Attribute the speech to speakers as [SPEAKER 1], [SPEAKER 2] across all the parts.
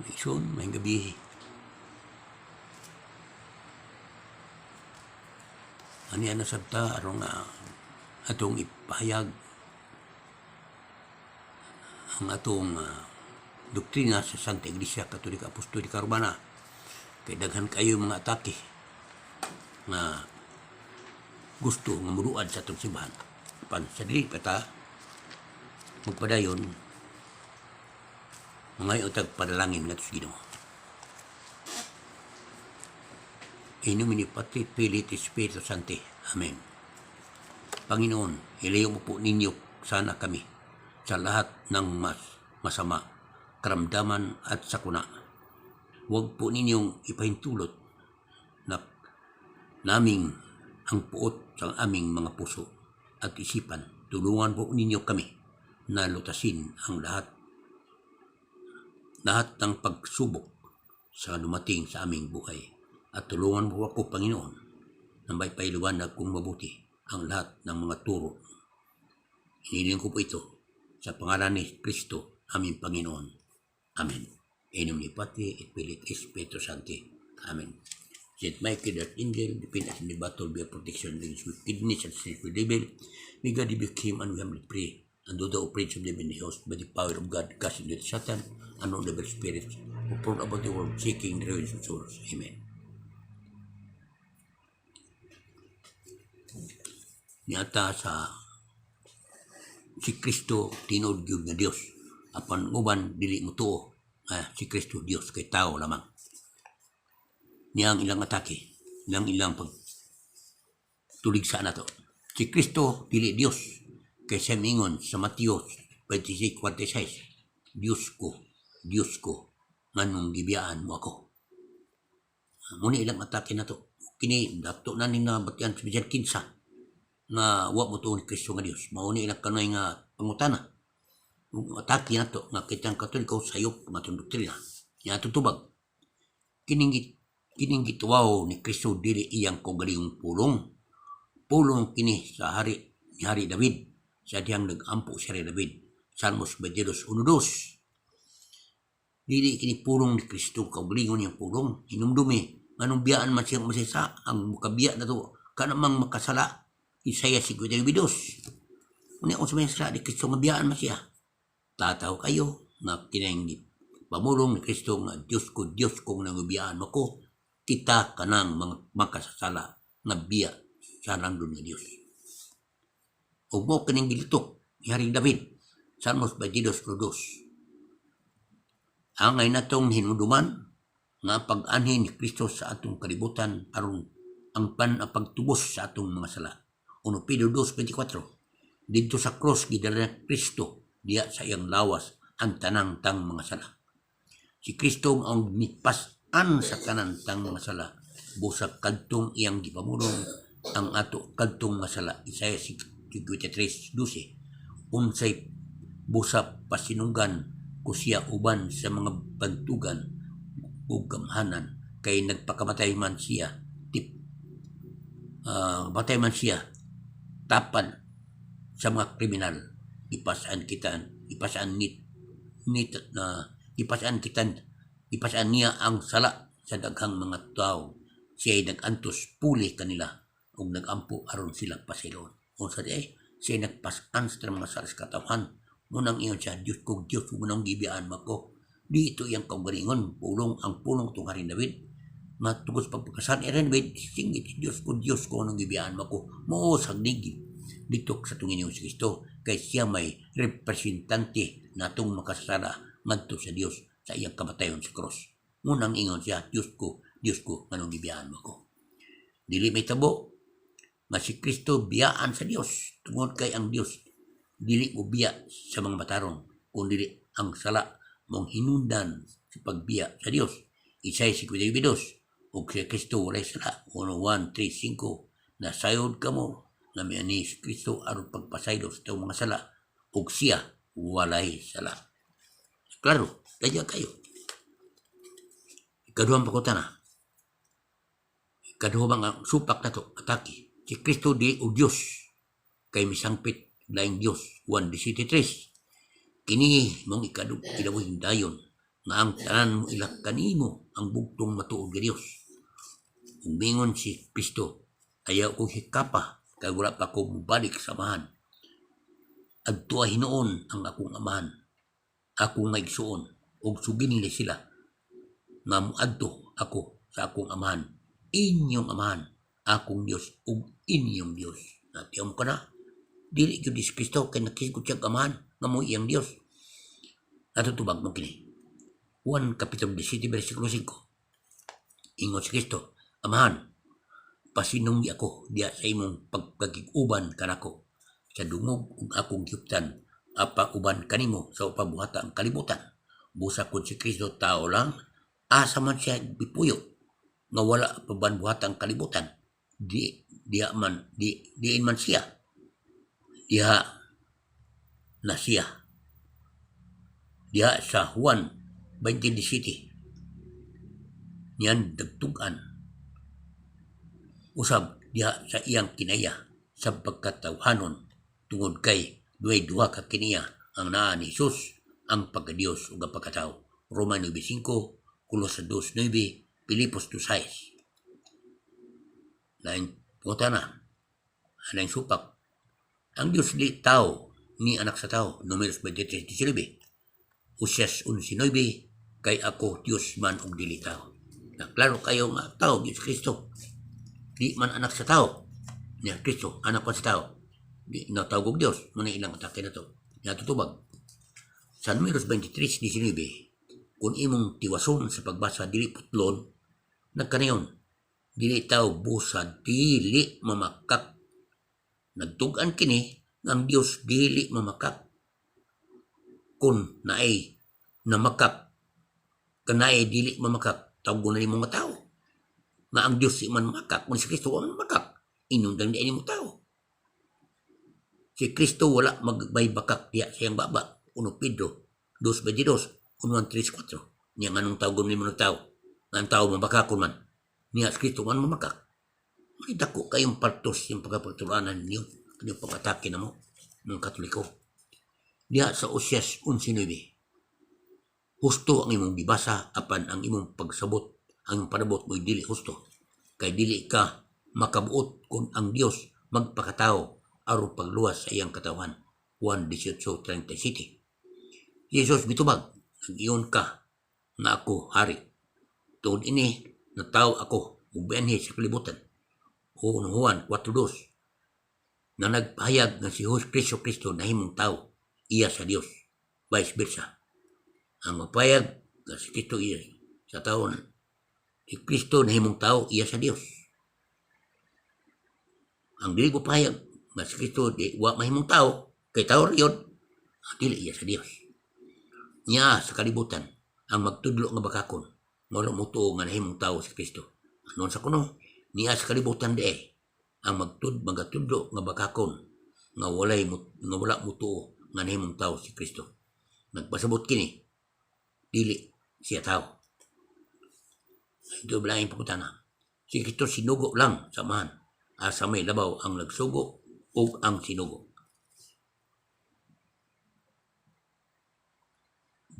[SPEAKER 1] Igsoon, maayong gabii. Ani ana sabta aron nga atong ipahayag ang atong doktrina sa Santa Iglesia Katolika Apostolika Romana kay daghan kayo mga atake nga gusto nga muduad sa atong simbahan. Apan sa dili pa ta magpadayon, mangayo tag panalangin ngadto sa Ginoo. In nomine Patris, Filii et Spiritus Sancti. Amen. Panginoon, ilayo mo po ninyo sana kami sa lahat ng mas masama, karamdaman at sakuna. Huwag po ninyong ipahintulot na naming ang puot sa aming mga puso at isipan. Tulungan po ninyo kami na lutasin ang lahat lahat ng pagsubok sa dumating sa aming buhay. At tulungan mo ako, Panginoon, na may pailiwanag kong mabuti ang lahat ng mga turo. Hinihiling ko po ito sa pangalan ni Kristo, aming Panginoon. Amen. In nomine Patris et Filii et Spiritus Sancti. Amen. Saint Michael the Archangel, defend us in the battle, be a protection against wickedness and sinful devil. May God rebuke him, and we humbly pray. And do thou, prince of the heavenly host, by the power of God, cast into Satan and all the evil spirits who prowl about the world, seeking the ruins of souls. Amen. Niata sa si Kristo tinuod gyud nga Dios, apan uban dili mo tuo nga si Kristo Dios kay tao lamang. Niya ang ilang atake, ilang ilang pag tuligsa nato. Si Kristo dili Dios kay siya mingon sa Mateo 26:46, "Diyos ko, Diyos ko, nganong gibiyaan mo ako?" Muna ilang atake nato. Kini dato na ni na batian sa bisan kinsa nga wa mo tuo ni Kristo nga Dios. Mao ni ilang kanunay nga pangutana. Ug atake nato nga kitang Katoliko sayop nga atong doktrina. Nya atong tubag. Kining gituwaw ni Kristo dili iyang kaugalingong pulong. Pulong kini sa hari ni Hari David sa dihang nag-ampo si Hari David. Salmos 22:1. Dili kini pulong ni Kristo, kaugalingon niyang pulong. Hinumdumi nganong biyaan man siyang masisa ang mukabiya na to kanamang makasala. Isaiah 52. Unya kung sa sala ni Kristo nga biyaan man siya. Tataw kayo nga kining pamulong ni Kristo nga "Diyos ko, Diyos ko, nangubiyaan mo ko," kita kanang mga makasasala nga biya sa randon nga Dios. Ug mo kining gilitok ni Haring David, Salmos 22:2. Angay natong hinumduman nga pag-anhi ni Kristo sa atong kalibutan aron ang pan ang pagtubos sa atong mga sala. 1 Pedro 2:24. Didto sa cross gidala ni Kristo diya sa iyang lawas ang tanang tang mga sala. Si Kristo ang mipas-an sa tanan tang mga sala. Busag kadtong iyang gipamulong ang ato kadtong mga sala. Isaiah 53:12. Unsay busa pasinunggan ko siya uban sa mga bantugan ug gamhanan, kay nagpakamatay man siya tip matay man siya tapan sa mga kriminal, ipasaan kita ipasaan ni, ni na ipasaan kita ipasaan niya ang sala sa daghang mga tao. Siya ay nag-antos puli kanila ug nagampo aron sila pasayloon. Unsa di ay siya nagpas-an sa mga sala sa katawhan. Munang ingon siya, "Diyos ko, Diyos ko, nganong gibiyaan mo ko?" Di ito iyang kaugalingon pulong, ang pulong itong Haring David nga tungod sa pagpagkasala ni Haring David, singit, "Diyos ko, Diyos ko, nganong gibiyaan mo ko?" Mao sa nigi dito sa atong Ginoong Kristo kay siya may representante natong makasasala ngadto sa Dios sa iyang kamatayon sa cross. Munang ingon siya, "Diyos ko, Diyos ko, nganong gibiyaan mo ko?" Dili may tabo nga si Kristo biyaan sa Dios tungod kay ang Dios dili mo biya sa mga matarong, kun dili ang sala mong hinundan sa pagbiya sa Dios. Isaiah 52. Ug si Kristo walay sala. 1, 1, 3, 5. Nasayod kamo nga miani si Kristo aron pagpasaylo sa atong mga sala ug siya walay sala. Klaro, kaya kayo. Ikaduhang pangutana. Ikaduha mga supak nato, atake. Si Kristo di o Diyos kay misangpit laing Diyos. 1:13. Kini mong ikadu ilabuhing dayon Nga ang tanan mo ila kanimo ang bugtong matuod nga Dios. Ug mingon si Kristo, "Ayaw ko hikapa kay wala pa ko mobalik sa Amahan. Adtoa hinuon ang akong Amahan, ako nga igsuon, ug suginli sila nga moadto ako sa akong Amahan, inyong Amahan, akong Dios ug inyong Dios." Natiyaw mo ka na. Dili gyud si Kristo kay nakisgot siya Amahan nga mo iyang Dios. Natutubag mo kini. Juan Kapitulo 17 versikulo 5. Ingon si Kristo, "Amahan, pasinunggi ako diya sa imong pagkagiguban kanako sa dungog ug akong gihuptan apa uban kanimo sa pabuhata ang kalibutan." Busa kun si Kristo tao lang, asa man siya gipuyo nga wala pa ban buhata ang kalibutan? Di diya man di diin man siya diha na siya diha sa Juan 20:17 niyan nagtug-an usab diha sa iyang kinaiya sa pagkatawhanon, tungod kay duhay duha ka kiniya ang naa ni Jesus, ang pagka-Dios ug ang pagkatao. Roma 9:5, Colosas 2:9, Filipos 2:6. Lain pangutana, lain supak. Ang Diyos di tao ni anak sa tao, Numeros 23:19. Osias 11:9, "Kay ako Diyos man ug dili tao." Na klaro kayo nga tao Diyos Kristo. Di man anak sa tao. Niya Kristo, anak pa sa tao. Di natawag og Diyos, muna ilang atake na to. Natutubag. Sa Numeros 23:19, kung imong tiwason sa pagbasa dili putlon, nagkanayon, dili tao busa dili mamakak. Nagtug-an kini nga ang Dios dili mamakak. Kung naay namakak, kanaay dili mamakak, tawgon na nimo nga tao. Nga ang Dios di man makak, kung si Kristo wa man makak, inundang di mo tao. Si Kristo wala magbaybakak diya sa iyang baba. 1 Pedro 2.22, 1 3.4. Niya nganong tawgon nimo ng tao? Nga ang tao mabakakon man. Niya si Kristo man mamakak. May dako kayong partos yung pagkapagtulanan ninyo, inyong pag-atake na mo, mga Katoliko. Diha sa Osias 11.9, husto ang imong gibasa apan ang imong pagsabot, ang imong panabot mo'y dili husto. Kay dili ka makabuot kung ang Dios magpakatao aron pagluwas sa iyang katawan. Juan 18:37. Jesus mitubag, "Nag-iyon ka nga ako hari. Tungod ini, natawo ako ug bianhi sa kalibutan." O Juan 4:2 na nagpahayag nga si Jesus Kristo Kristo nahimong tao iya sa Dios, vice versa. Ang mapayag nga si Kristo iya sa taon, si Kristo nahimong tao iya sa Dios. Ang dili ko pahayag nga si Kristo di wa mahimong tao kay tao ra yun, dili iya sa Dios. Niya sa kalibutan ang magtudlo nga bakakon nga wala motuo nga nahimong tao si Kristo. Anon sa kuno, niya sa kalibutan di ang magatudlo nga bakakon nga walay nga wala motuo nga nahimong tao si Kristo. Nagpasabot kini dili siya tao. Ito bilangin pangutana. Si Kristo sinugo lang sa Amahan. Asa may labaw, ang nagsugo o ang sinugo?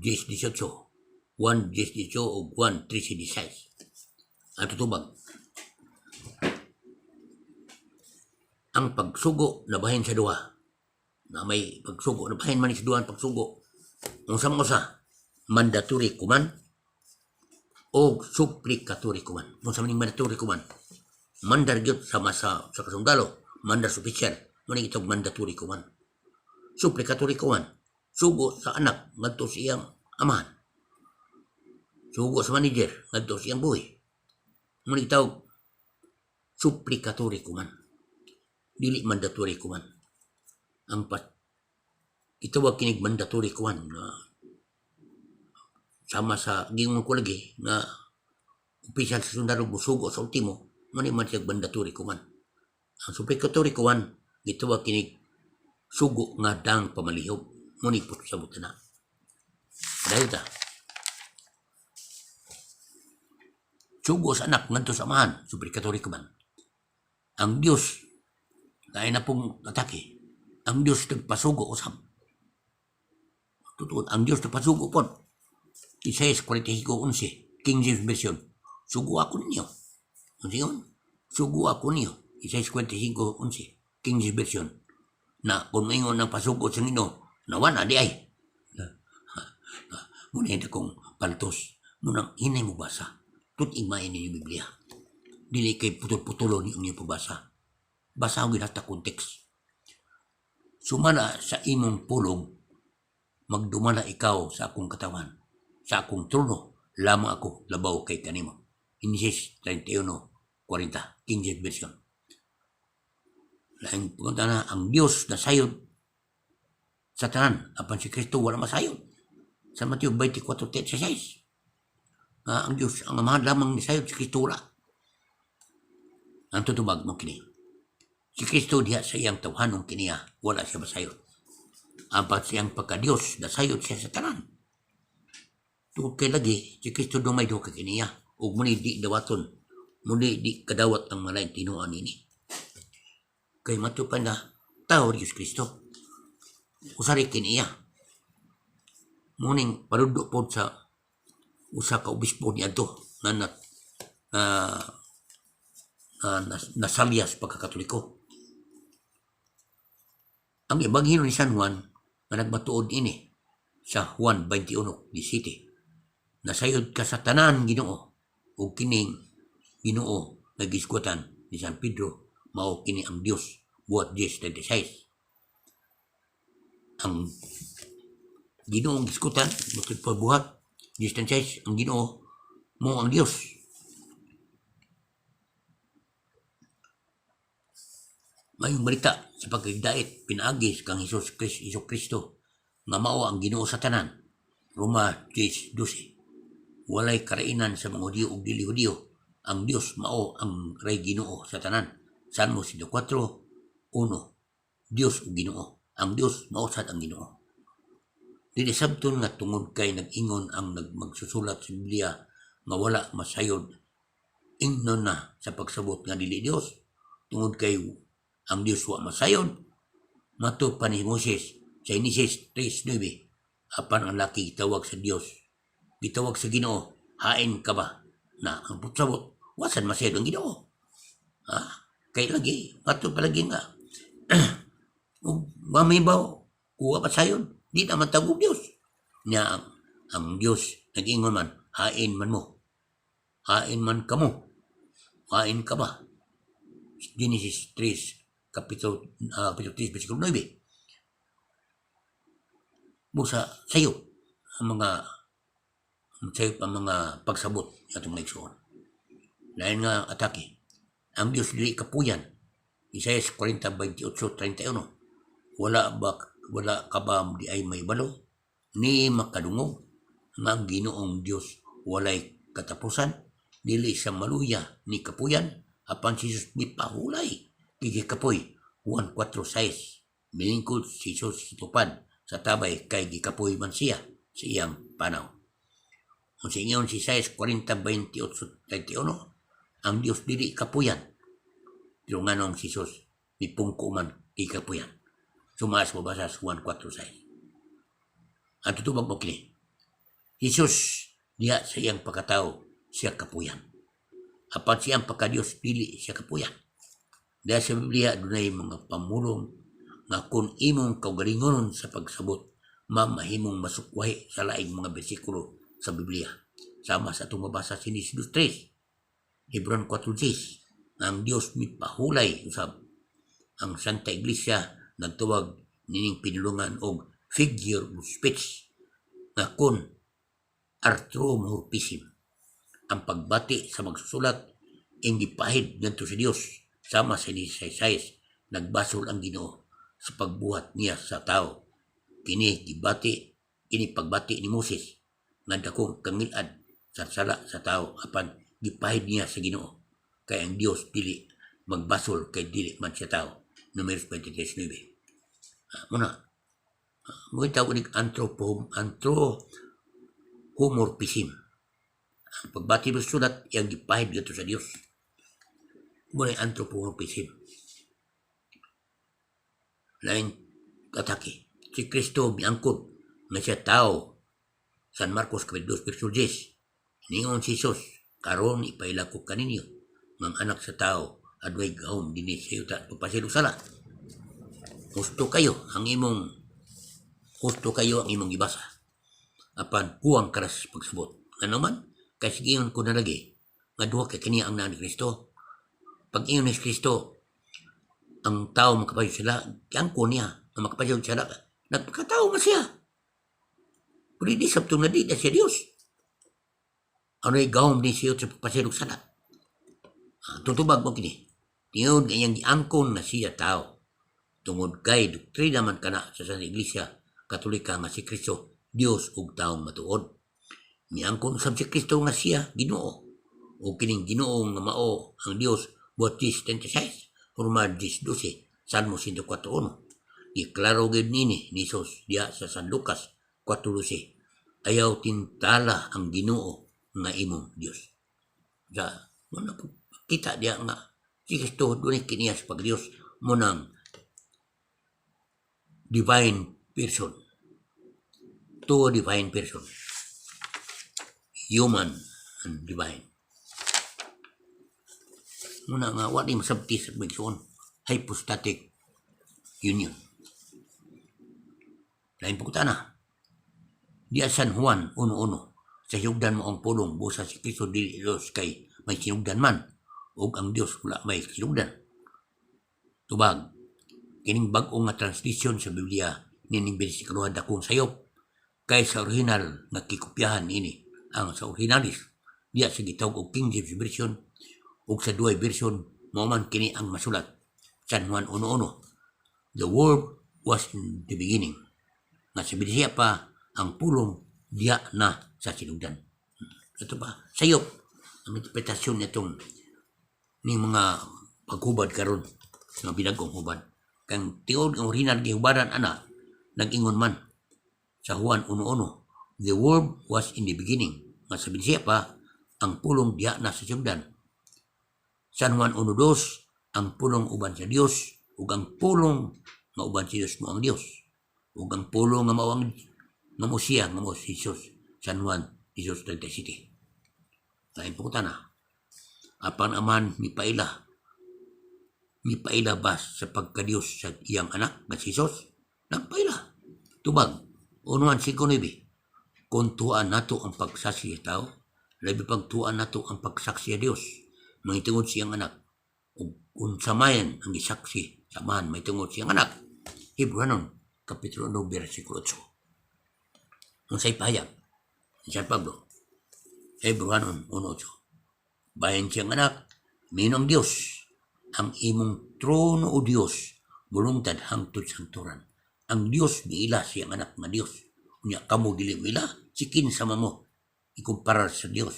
[SPEAKER 1] 10:18. 1 10:18 o 1 13:16. Ang tutubag. Ang pagsugo na bahin sa duha. Na may pagsugo, na bahin man sa duha ang pagsugo. Ang sa mga usa, mandatory kuman o supplicatory kuman. Kung sa maning mandatory kuman, mandar gyud sa masa sa kasundalo, mandar sa official, maning itong mandatory kuman. Supplicatory kuman, sugo sa anak ngadto sa iyang amahan. Sugo sa manager ngadto sa iyang buhi. Maning itawag supplicatory kuman. Dili mandatory kuman. Ang pat itawag kinig mandatory kuman na sama sa gingon ko lagi nga opisyal sa sundalo musugo sa ultimo, mani man siya mandatory kuman. Ang supplicatory kuman gitawag kinig sugo nga dang pamalihog, muni po sa na. Dahil ta sugo sa anak ngadto sa amahan, supplicatory kuman. Ang Dios kaya na pong atake. Ang Dios nagpasugo usab. Totoo, ang Dios nagpasugo pod. Isaías 45:11, King James Version. Sugo ako ninyo. Ano yun? Sugo ako niyo. Isaías 45:11, King James Version. Na kung maingon ng pasugo sa Ginoo, nawa na di ay. Muna kong paltos. Munang hinay mo basa. Tut imayin ninyo Biblia. Dili kay putol-putulo ni ang pagbasa. Basa ang ginata context. Sumala sa imong pulong, magdumala ikaw sa akong katawan, sa akong trono, lamang ako labaw kay kanimo. Genesis 31:40, King James Version. Laing punta na ang Dios na sayod sa tanan, apan si Kristo wala masayod. Sa Mateo 24:36. Nga ang Dios ang Amahan lamang ni sayod, si Kristo wala. Ang tutubag mo kini. Si Kristo diha sa iyang tawhanong kiniya, wala siya masayod. Apan siyang pagka-Diyos, nasayod siya sa tanan. Tungod kay lagi, si Kristo dumay duha ka kiniya, ug muni di dawaton, muni di kadawat ang malain tinuan nini. Kay matupan na, tao ni Diyos Kristo. Usari kiniya. Muning parudo po sa usa ka obispo niadto nga na, na, na, na, nasalya sa pagkakatoliko. Ang Ebanghelyo ni San Juan nga nagmatuod ini sa Juan 21:17. Nasayod ka sa tanan, Ginoo, ug kining Ginoo nga gisgutan ni San Pedro mao kini ang Dios, Buhat 10:36. Ang Ginoo ang gisgutan matod pa Buhat 10:36, ang Ginoo mo ang Dios. Mayong balita sa pagkagdait pinaagi kang Hesus Kristo, Hesus Kristo nga mao ang Ginoo sa tanan. Roma 10:12. Walay karainan sa mga Hudiyo ug dili Hudiyo. Ang Dios mao ang Rey Ginoo sa tanan. Salmo 104:1. Dios ug Ginoo. Ang Dios mao sad ang Ginoo. Dili sabton nga tungod kay nag-ingon ang nagmagsusulat sa Biblia nga wala masayod, ingnon na sa pagsabot nga dili Dios tungod kay ang Dios wa masayod. Mato pa ni Moses sa Genesis 3:9, apan ang laki gitawag sa Dios, gitawag sa Ginoo, "Hain ka ba?" Na ang pagsabot, wasan masayod ang Ginoo. Ah, kay lagi mato pa lagi nga ug mamibaw kuha pa sayon, di naman tagog Dios nya. Ang Dios nag-ingon man, "Hain man mo, hain man kamo, hain ka ba?" Genesis 3 kapitulo 3 versikulo 9. Busa sayo ang mga sayo ang mga pagsabot atong mga igsoon. Lain nga atake, ang Dios dili kapuyan. Isaias 40:28. Wala ka ba di ay may balo ni makadungog nga ang Ginoong Dios walay katapusan, dili sa maluya ni kapuyan? Apan si Jesus mipahulay gikapoy, Juan 4:6. Milingkod si Jesus sa tupad sa tabay kay gikapoy man siya sa iyang panaw. Kung sa ingon si Isaias 40:28-31, ang Dios dili kapuyan. Pero nganong si Jesus mipungko man gikapuyan? Sumaas mabasa sa Juan 4:6. Ang tutubag mo kini, Jesus diha sa iyang pagkatao siya kapuyan. Apan siyang pagka-Diyos, dili siya kapuyan. Dahil sa Biblia, dunay mga pamulong nga kung imong kaugalingonon sa pagsabot, mamahimong masukwahi sa laing mga bersikulo sa Biblia. Sama sa atong mabasa sa Genesis 3, Hebron 4.6, nga ang Dios mipahulay usab. Ang Santa Iglesia nagtawag nining pinulungan og figure of speech nga kon anthropomorphism. Ang pagbati sa magsusulat ing gipahid ngadto sa Dios sama sa Genesis 6, nagbasol ang Ginoo sa pagbuhat niya sa tao. Kini gibati, kini pagbati ni Moses nga dakong kangilad sa sala sa tao, apan gipahid niya sa Ginoo kay ang Dios dili magbasol kay dili man siya tao. Numeros 23:9. Ah, muna mo tawag ni anthropomorphism. Ang pagbati mo sulat iyang gipahid ngadto sa Dios. Mo na anthropomorphism. Lain atake, si Kristo miangkon nga siya tao. San Marcos Kapitulo 2 verso 10. Ningon si Jesus, "Karon ipaila ko kaninyo nga ang Anak sa Tao adunay gahom dinhi sa yuta pagpasaylo sala." Husto kayo ang imong gibasa. Apan kuwang karas pagsabot. Ano man kay sigingon ko na lagi nga duha kay kini ang naa ni Kristo. Pag ingon ni Kristo, ang tao makapasaylo sala, giangkon niya nga makapasaylo sala, nagpakatao man siya. Pero di sabtong na di na siya Dios. Ano ay gahom ni siya sa pagpasaylo sala? Ah, tutubag mo kini. Tiyon nga iyang giangkon na siya tao. Tungod kay doktrina man kana sa Santa Iglesia Katolika nga si Kristo Dios ug taong matuod. Miangkon usab si Kristo nga siya Ginoo. O kining Ginoo nga mao ang Dios, Buhat 10:36, Roma 10:12, Salmo 104:1. Giklaro gyud nini ni Jesus diha sa San Lucas 4:12. "Ayaw tintala ang Ginoo nga imong Dios." Sa mo na kita diha nga si Kristo dunay kiniya sa pagdiyos mo ng divine person. Two divine person. Human and divine. Muna nga wa ni masabti sa igsoon, hypostatic union. Lain pagkutana. Di San Juan 1:1. Sa sinugdan mao ang Pulong, busa si Kristo dili Dios kay may sinugdan man ug ang Dios wala may sinugdan. Tubag, kining bag-o nga translation sa Biblia nining bersikulo dakong sayop kay sa original nga kikopyahan ini, ang sa originalis diya sa gitawag og King James Version ug sa duay version, mao man kini ang masulat. San Juan 1:1, "The Word was in the beginning," nga sa Bisaya pa, ang Pulong diya na sa sinugdan. Ito pa sayop ang interpretasyon nitong ni mga paghubad karon nga binagong hubad. Kang tiod ang original gihubaran ana, nag-ingon man sa Juan 1:1, "The Word was in the beginning," nga sa Bisaya pa, ang Pulong diha na sa sinugdan. San Juan 1:2, ang Pulong uban sa Dios ug ang Pulong nga uban sa Dios mo ang Dios ug ang Pulong nga mao ang nga mo siya nga mo si Jesus. San Juan 10:37. Lain po na. Apan Amahan mipaila. Mipaila ba sa pagkadiyos sa iyang anak nga si Jesus? Nagpaila. Tubag, 1:59. Kung tuan nato ang pagsaksi sa tao, labi pag tuan nato ang pagsaksi sa Dios, mahitungod siyang anak. Ug unsa man ang gisaksi sa Amahan mahitungod siyang anak. Hebrewanon, Kapitulo 9, versikulo 8. Unsay pahayag ni San Pablo? Hebrewanon 1:8. Bahin siyang anak, minong Dios, "Ang imong trono, o Dios, mulungtad hangtod sa hangturan." Ang Dios miila siyang anak nga Dios. Unya kamo dili mila, si kinsa man mo ikumpara sa Dios?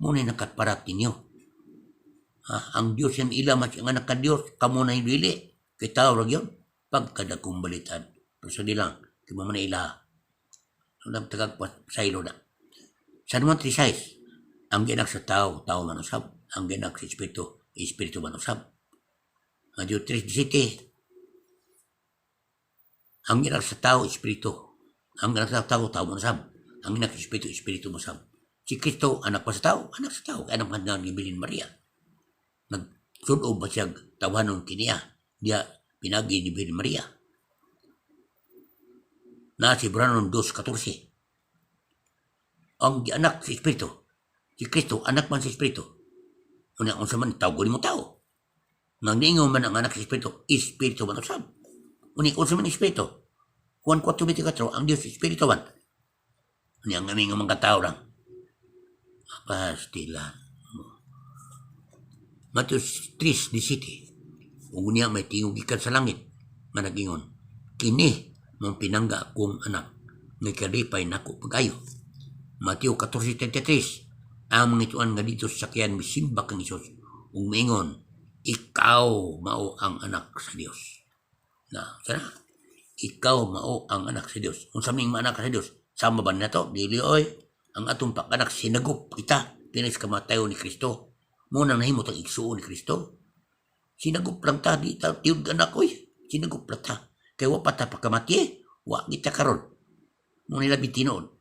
[SPEAKER 1] Mo ni nakatparat ninyo. Ha? Ang Dios yang ila man siyang anak ka Dios, kamo na dili. Kay tao ra gyud pagkadakong balitan. Pero sa dilang, kay mo man ila. Ang tagag saylo na. San Juan 3:6, ang gianak sa tao, tao man usab. Ang gianak sa Espiritu, Espiritu man usab. Mateo 3:17, ang gianak sa tao, Espiritu. Ang gianak sa tao, tao man usab. Ang gianak sa Espiritu, Espiritu man usab. Si Kristo, anak pa sa tao, anak sa tao. Kaya anak man ni Birhen Maria. Nagsudob ba siya tawanon kiniya? Diya, pinagi ni Birhen Maria. Na si Branon 2:14. Ang anak sa Espiritu. Si Kristo, anak man sa Espiritu. Una, unsa man, tawag mo tao. Nang niingon man ang anak sa Espiritu, Espiritu man usab. Uni, unsa man Espiritu? Juan 4:24, ang Diyos Espiritu man. Uni, ang aming mga tao lang. Pastilan. Matthew 3:17. Ug niya may tingog gikan sa langit nga nagingon, "Kini mong pinangga akong anak nga kalipay nako pag-ayo." Mateo 14:33. Ang mga ituan nga dito sa sakyan misimba kang Hesus ug miingon, "Ikaw mao ang Anak sa Dios." Na, sana ikaw mao ang Anak sa Dios. Unsa ming anak sa Dios? Sama ba nato? Dili oy. Ang atong pag-anak, sinagop kita pinis kamatayon ni Kristo. Mo nang nahimo tang igsuon ni Kristo. Sinagop lang ta, di ta tiyog anak oy. Sinagop lang ta. Kay wa pa ta pagkamati, wa kita karon. Mo nila tinuod.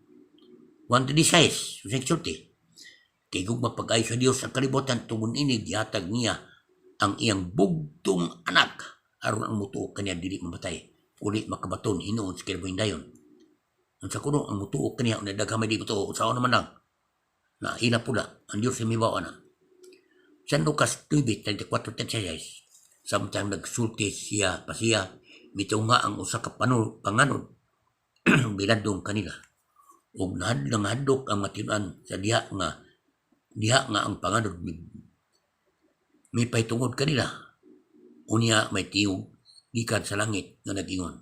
[SPEAKER 1] 1:36, sa sulti. Kay gugma pag-ayo sa Dios ang kalibutan tungod ini gihatag niya ang iyang bugtong anak aron ang mutuo kaniya dili mamatay kundi makabaton hinuon sa kinabuhing dayon. Unsa kuno ang mutuo kaniya unya daghan may di mutuo, unsaon naman lang na ila pula ang Dios mibaw ana. San Lucas 9:34-36. Samtang nagsulti siya pa siya, mitunga ang usa ka panganod milandong kanila. Ug nahadlok ang matinuan sa diha nga ang panganod mipahitungod kanila. Unya may tingog gikan sa langit nga nag-ingon,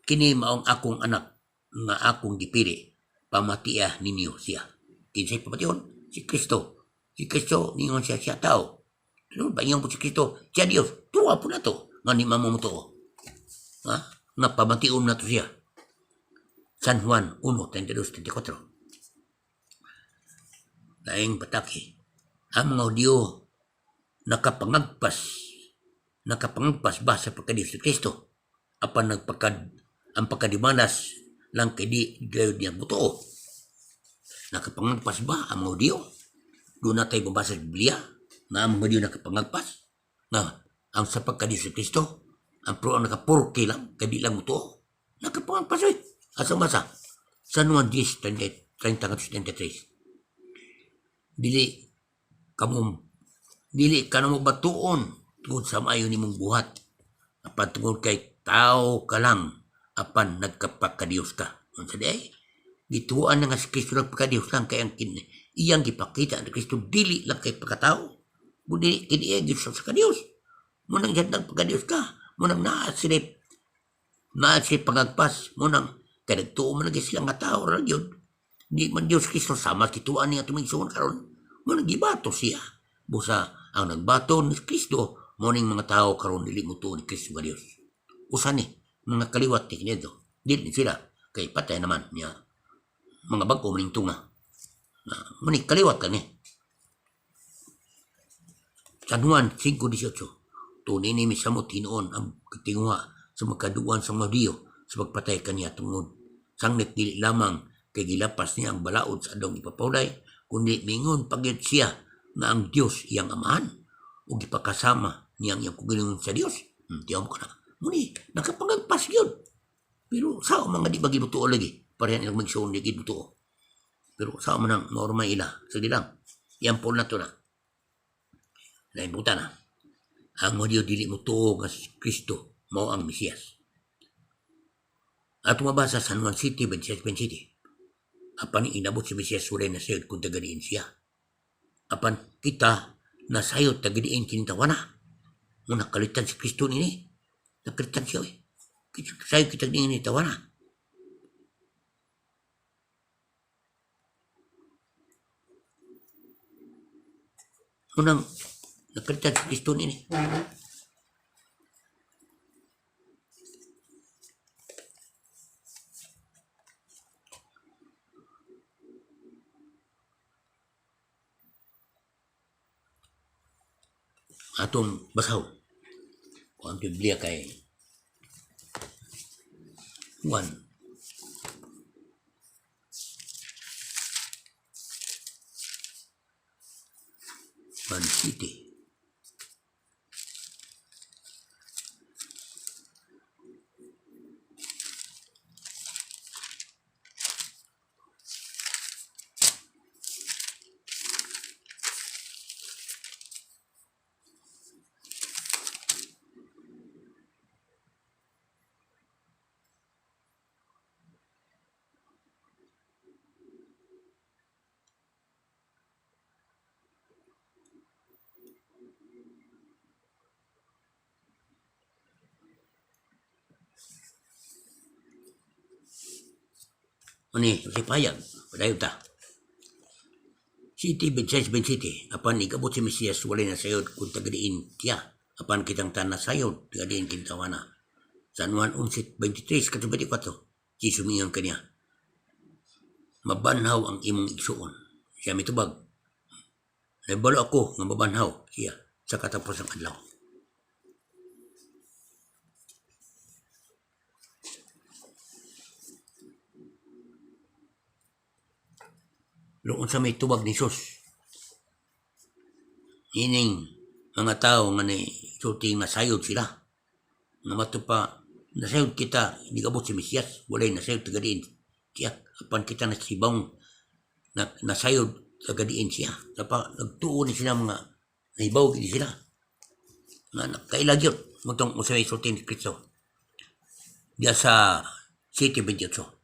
[SPEAKER 1] Kini maong akong anak nga akong gipili, pamatia ninyo siya. Kinsay pamation? Si Kristo. Si Kristo ningon siya siya tao. Ano ba ingon po si Kristo? Siya Dios. Tuwa po na to. Nga ni mamo mo to. Ha? Nga pamation na to siya. San Juan 1:32-34. Laing pataki. Ang mga Hudyo nakapangagpas ba sa pagkadiyos ni Kristo? Apan ang pagkadimalas lang kay di gayud niya mutuo. Nakapangagpas ba ang mga Hudyo? Doon na tayo mabasa sa Biblia na ang mga Hudyo nakapangagpas na ang sa pagkadiyos ni Kristo ang pro ang nakapurke lang kay di lang mutuo. Nakapangagpas oy. Asa basa? San Juan 10, 30-33. Dili ka na mo batuon tungod sa maayo nimong buhat apan tungod kay tao ka lang apan nagkapakadiyos ka. Unsa di ay? Gituan na nga si Kristo nagpakadiyos lang kay ang iyang gipakita ni Kristo dili lang kay pagkatao kundi kini iya Diyos sa kadiyos. Munang yan nagpakadiyos ka, munang naa sila pangagpas, munang kay nagtuo man lagi sila nga tao ra gyud. Di man Diyos Kristo sama kituan niya tuming suon karon. Munang gibato siya. Busa ang nagbato ni Kristo mo ning mga tao karon dili mo tuo ni Kristo nga Dios. Usa ni mga kaliwat ni kiniadto. Dili ni sila kay patay naman niya. Mga bag-o maning tunga. Na mo ni kaliwat ka ni. San Juan 5:18. Tuni ni misamot hinuon ang katinguha sa magkaduan sa mga Diyo sa pagpatay kaniya tungod sangnit dili lamang kay gilapas niya ang balaod sa adong ipapawlay kundi mingon pagyud siya nga ang Dios iyang amahan ug gipakasama niya ang iyang kaugalingon sa Dios. Tiyaw mo ka na. Muni, nakapangagpas yun. Pero sa mga di ba gibutuo lagi? Parehan ilang magsuon di gibutuo. Pero sa man ang maurmay ila. Sige lang. Yan po na to na. Naibuta na. Ang Hudyo dili mo tuo nga si Kristo mao ang Mesiyas. At mabasa San Juan City, 26-27. Apan inabot si Mesiyas walay nasayod kung tagadiin siya. Apan kita nasayod tagadiin kining tawana. Mo nakalitan si Kristo nini. Nakalitan siya eh. Sayod kita niini tawana. Unang nakalitan si Kristo nini. Atong basaw. Kung ang Biblia kay Juan Juan City. Ani, si payag, padayon ta. City, 26, 27. Apan igabot si Mesiyas, walay nasayod kung tagadiin siya. Apan kitang tanan nasayod, tagadiin kintawana. San Juan 11, 23, 24. Jesus miingon kaniya. Mabanhaw ang imong igsuon. Siya mitubag. Nahibalo ako nga mabanhaw siya sa katapos ng adlaw. Pero unsa may tubag ni Jesus? Ining mga tao nga ni sulti nga sayod sila. Nga mato pa nasayod kita nigabot si Mesiyas, walay nasayod taga diin siya. Apan kita nasibang na, nasayod taga diin siya. Sapa nagtuo ni sila mga nahibaw gid sila. Nga nakaila gyud motong usa may sulti ni Kristo. Diya sa 7:28.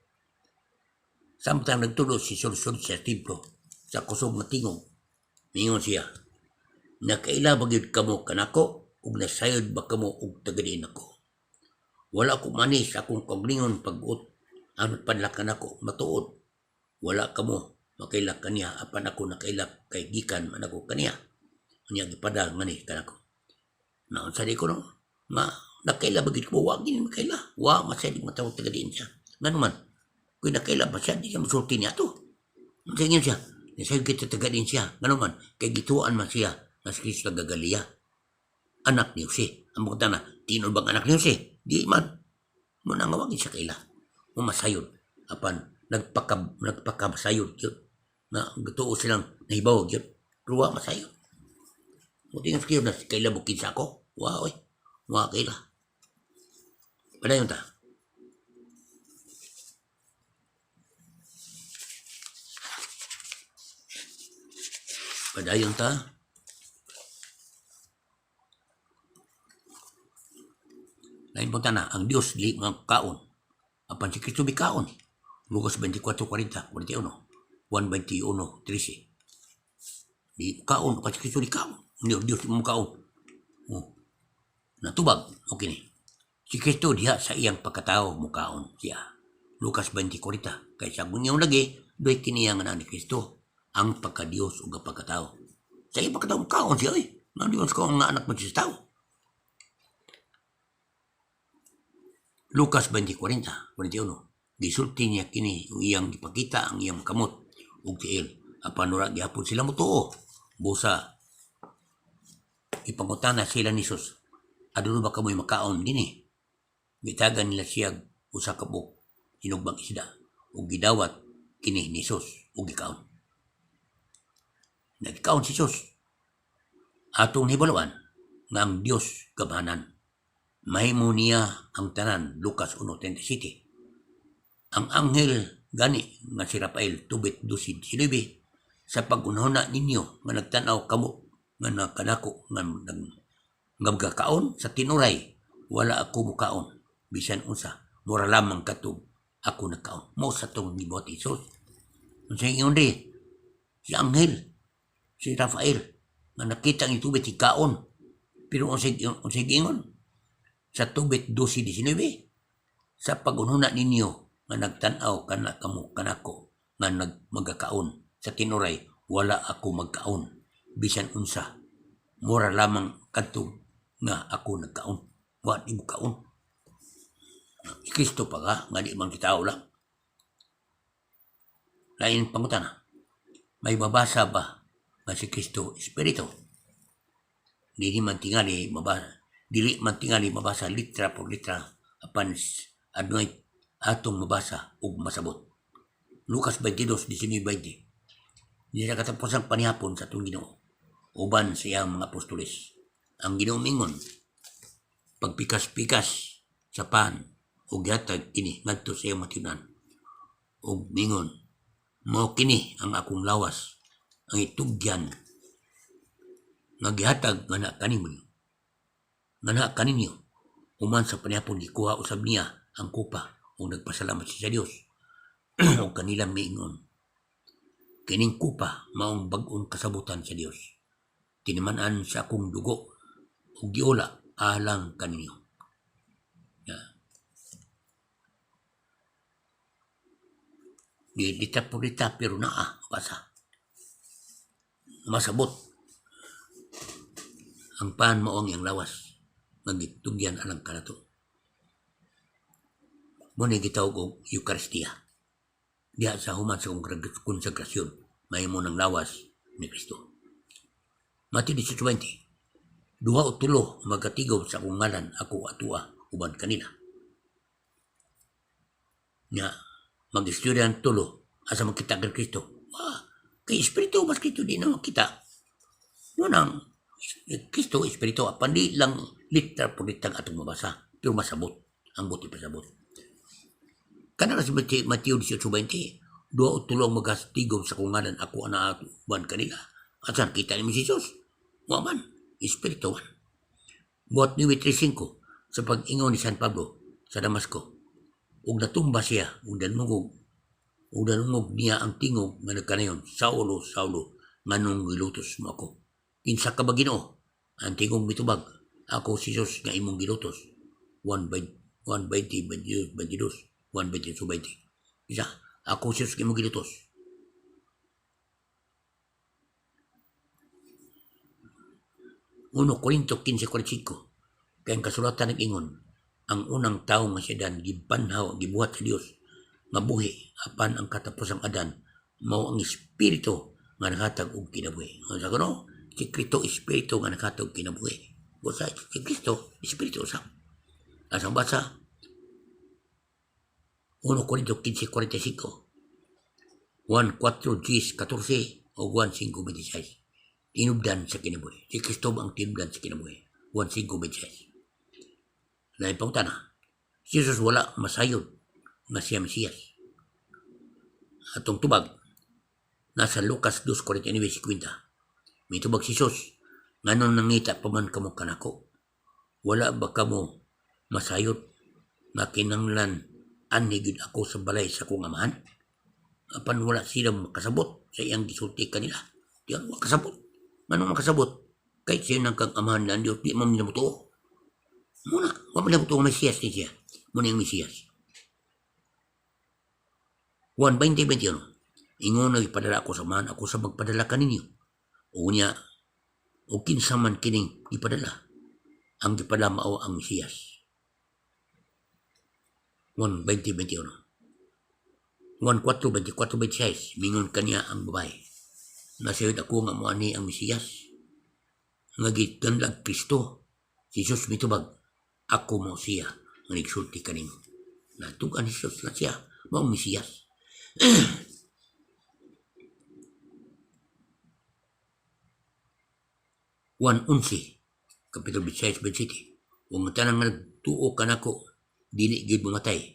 [SPEAKER 1] Samtang nagtulo si sulsod sa templo sa kusog nga tingog, ningon siya, "Nakaila ba gyud kamo kanako ug nasayod ba kamo og taga diin ako? Wala ko mani sa akong kaugalingon pag-ut ang nagpadala kanako matuod. Wala kamo makaila kaniya apan ako nakaila kay gikan man ako kaniya. Unya gipadala ngani kanako." Na unsa di ko no? Ma nakaila ba gyud ko wa gyud makaila. Wa masayod matawag taga diin siya. Ngano man? Kung nakaila ba siya, di siya musulti niya to. Unsa ingon siya? Nasayod kita taga diin siya. Ngano man? Kay gituan man siya nga si Kristo taga Galilea. Anak ni Jose. Ang bukod na, tinuod bang anak ni Jose? Di man. Muna nga wag siya kaila. Masayod. Apan nagpakabasayod yun. Na gatuo silang nahibaw yun. Pero wa masayod. Muti nga siya na kaila bukid sa ako. Wa oy. Wa kaila. Padayon ta. Padayon ta. Lain punta na, ang Dios dili kaon. Apan si Kristo mikaon. Lucas 24:40, 41, Juan 21:13. Di kaon, apan si Kristo di kaon. Hindi, Dios mo kaon. Oh. Natubag, okay ni. Si Kristo diha sa iyang pagkatao mukaon siya. Lucas 20:40. Kay sa gunyaw lagi, doy kini ang anak ni Kristo ang pagka-Dios ug ang pagkatao. Sa iyang pagkatao mukaon siya oy. Nga Dios ko ang anak mo sa tao. Lucas 20:40, 41. Gisulti niya kini ug iyang gipakita ang iyang kamot ug tiil. Apan wala gihapon sila motuo. Busa ipangutana sila ni Jesus, aduna ba kamoy makaon dinhi? Gitagan nila siya usa ka buok hinugbang isda ug gidawat kini ni Jesus ug gikaon. Nagkaon si Jesus. Atong hibaluan nga ang Dios gamhanan. Mahimo niya ang tanan, Lucas 1:37. Ang anghel gani nga si Rafael tubit 12:19 sa pagunhuna ninyo nga nagtan-aw kamo nga nakanako nga nga magakaon sa tinuray, wala ako mukaon bisan unsa, mura lamang katug ako nagkaon. Mao sa tong gibuhat ni Jesus. Unsa ingon di si anghel si Rafael nga nakita ang tubit kaon, pero unsay giingon sa tubit 12:19 sa pagunhuna ninyo nga nagtan-aw kana kamo kanako nga magakaon sa tinuray, wala ako magkaon bisan unsa, mura lamang kadto nga ako nagkaon. Wa di mo kaon. Si Kristo pa ka nga di man kita lang. Lain pangutana, may mabasa ba nga si Kristo espiritu? Dili man tingali mabasa, dili man tingali mabasa litra por litra, apan adunay atong mabasa ug masabot. Lucas 22:19-20. Di sa katapusang panihapon sa atong Ginoo uban sa iyang mga apostoles, ang Ginoo mingon, pagpikas-pikas sa pan ug gihatag kini ngadto sa iyang matinunan ug mingon, "Mao kini ang akong lawas ang itugyan nga gihatag ngana kaninyo ngana kaninyo." Human sa panihapon, gikuha usab niya ang kupa ug nagpasalamat siya sa Dios ug kanila miingon, "Kining kupa maong bag-ong kasabutan sa Dios, tiniman-an sa akong dugo ug giula alang kaninyo." Ya. Di litra por litra pero naa basa masabot ang pan mao ang iyang lawas nga gitugyan alang kanato. Mo ni gitawag og Eucharistia. Diha sa human sa konsagrasyon, mahimo ng lawas ni Kristo. Mateo 18:20. Duha o tulo magkatigaw sa akong ngalan, ako atua uban kanila. Nga mag-istorya ang tulo asa makita kang Kristo. Wah, Kay espiritu mas Kristo di na makita. Mo nang Kristo espiritu, apan di lang literal po litang atong mabasa, pero masabot ang buot ipasabot. Kana si Mateo 18:20, duha o tulo ang magastigom sa akong ngalan, ako ana uban kanila. Asan kita ni Jesus? Wa man, espiritu man. Buhat 9:35, sa pag-ingon ni San Pablo sa Damasco, ug natumba siya ug nadungog niya ang tingog nga nagkanayon, "Saulo, Saulo, nganong gilutos mo ako?" "Kinsa ka ba, Ginoo?" Ang tingog mitubag, "Ako si Jesus nga imong gilutos." 1 by 1 20 22 22 1 22 20. Isa, "Ako si Jesus nga imong gilutos." 1 Korinto 15:45, kay ang kasulatan nag-ingon, ang unang tawo nga si Adan gibanhaw, gibuhat sa Dios nga buhi, apan ang katapusang Adan mao ang espiritu nga naghatag og kinabuhi. Sa kuno, si Kristo espiritu nga naghatag og kinabuhi. Busa si Kristo espiritu usab. Asang basa 1 Korinto 15:45, 1 4 10 14 o 1 5 26. Tinubdan sa kinabuhi. Si Kristo ang tinubdan sa kinabuhi. 1 5 26. Lain pangutana. Si Jesus wala masayod nga siya Mesiyas. Atong tubag nasa Lucas 2:49-50. Mitubag si Jesus, "Nganong nangita pa man kamo kanako? Wala ba kamo masayod nga kinanglan anhi gyud ako sa balay sa akong amahan?" Apan wala sila makasabot sa iyang gisulti kanila. Di ako makasabot. Nganong makasabot? Kay siya nang kang amahan na Diyos, di man nila motuo. Muna, wa man nila motuo nga Mesiyas ni siya. Muna yung Mesiyas. Juan 20:21. Ingon nga ipadala ako sa Amahan, ako sa magpadala kaninyo. Unya, o kinsa man kining ipadala? Ang gipadala mao ang Mesiyas. Juan 20:21. Juan 4, 24, 26. Mingon kaniya ang babae, "Nasayod ako nga moani ang Mesiyas nga giganlag Kristo." Si Jesus mitubag, "Ako mo siya nga nagsulti kanimo." Natugan ni Jesus na siya mao ang Mesiyas. Juan 11, Kapitulo 26, 27. Ug ang tanang nga nagtuo kanako dili gyud mamatay.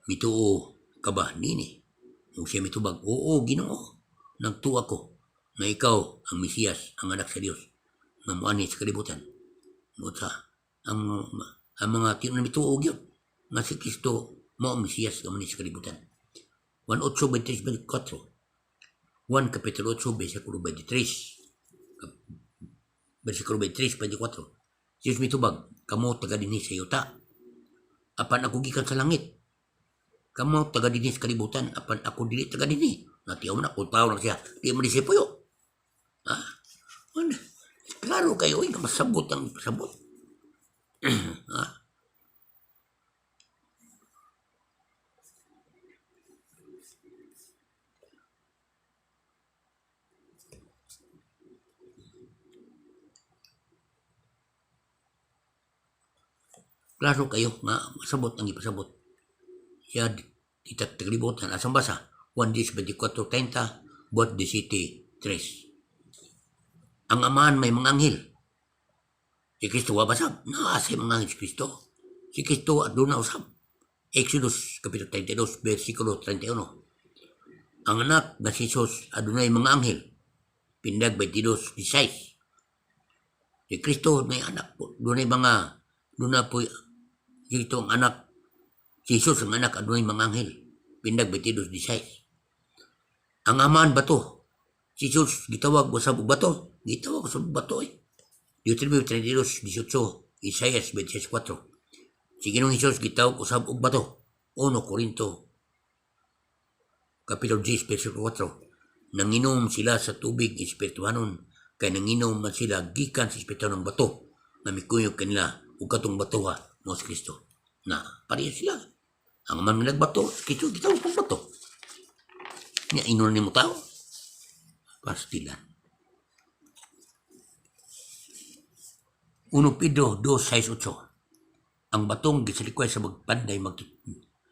[SPEAKER 1] Mituo ka ba nini? Ug siya mitubag, "Oo, Ginoo. Nagtuo ako nga ikaw ang Mesiyas, ang anak sa Dios nga moani sa kalibutan." Mo sa ang mga tinuod mituo gyud nga si Kristo mao ang Mesiyas nga moani sa kalibutan. Juan 8, 23, 24. Juan Kapitulo 8, versikulo 23. Versikulo 23, 24. Si Jesus mitubag, "Kamo taga dinhi sa yuta, apan ako gikan sa langit. Kamo taga dinhi sa kalibutan, apan ako dili taga dinhi." Natiyaw na, kung tao na siya, di mo di siya puyo. Ha? Ano? Klaro kayo, eh, masabot ang sabot. Ha? Klaro kayo nga masabot ang ipasabot. Siya kita taglibutan. Asang basa? 1 10 24 30 Buhat 17 3. Ang Amahan may mga anghel. Si Kristo wa basab. Naa say mga anghel si Kristo. Si Kristo aduna usab. Exodus Kapitulo 32 versikulo 31. Ang anak nga si Jesus adunay mga anghel. Pindag 22 16. Si Kristo may anak po. Dunay mga duna po si Kristo ang anak. Si Jesus ang anak adunay mga anghel. Pindag 22 16. Ang Amahan bato. Si Jesus gitawag usab og bato. Gitawag usab og bato eh. Deuteronomy 32 18, Isaias 26 4. Si Ginoong Hesus gitawag usab og bato. 1 Korinto Kapitulo 10 versikulo 4. Nanginom sila sa tubig espirituhanon kay nanginom man sila gikan sa espirituhanong bato nga mikuyog kanila, ug katong bato ha mao si Kristo. Na pareha sila. Ang man nagbato, si Kristo gitawag pong bato. Nya inon nimo tao. Pastilan. 1 Pedro 2, 6, 8. Ang batong gisalikway sa magpanday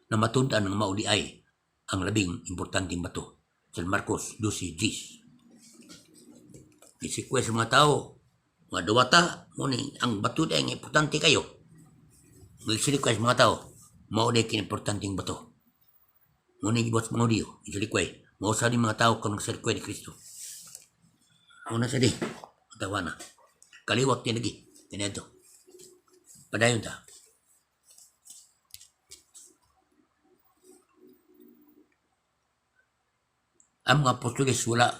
[SPEAKER 1] na matud-an ng mao diay ang labing importanteng bato. San Marcos 12, 10. Gisikway sa mga tao, mga duwata, mao ni ang bato diay nga importante kayo. Gisikway sa mga tao, mao diay kini-importanteng bato. Mao ni gibuhat sa mga Hudiyo, gisikway. Mao sa ni mga tao kung nagsalikway ni Kristo. Una sa di, tawa na. Kaliwat ni lagi, kaniadto. Padayon ta. Ang mga apostoles wala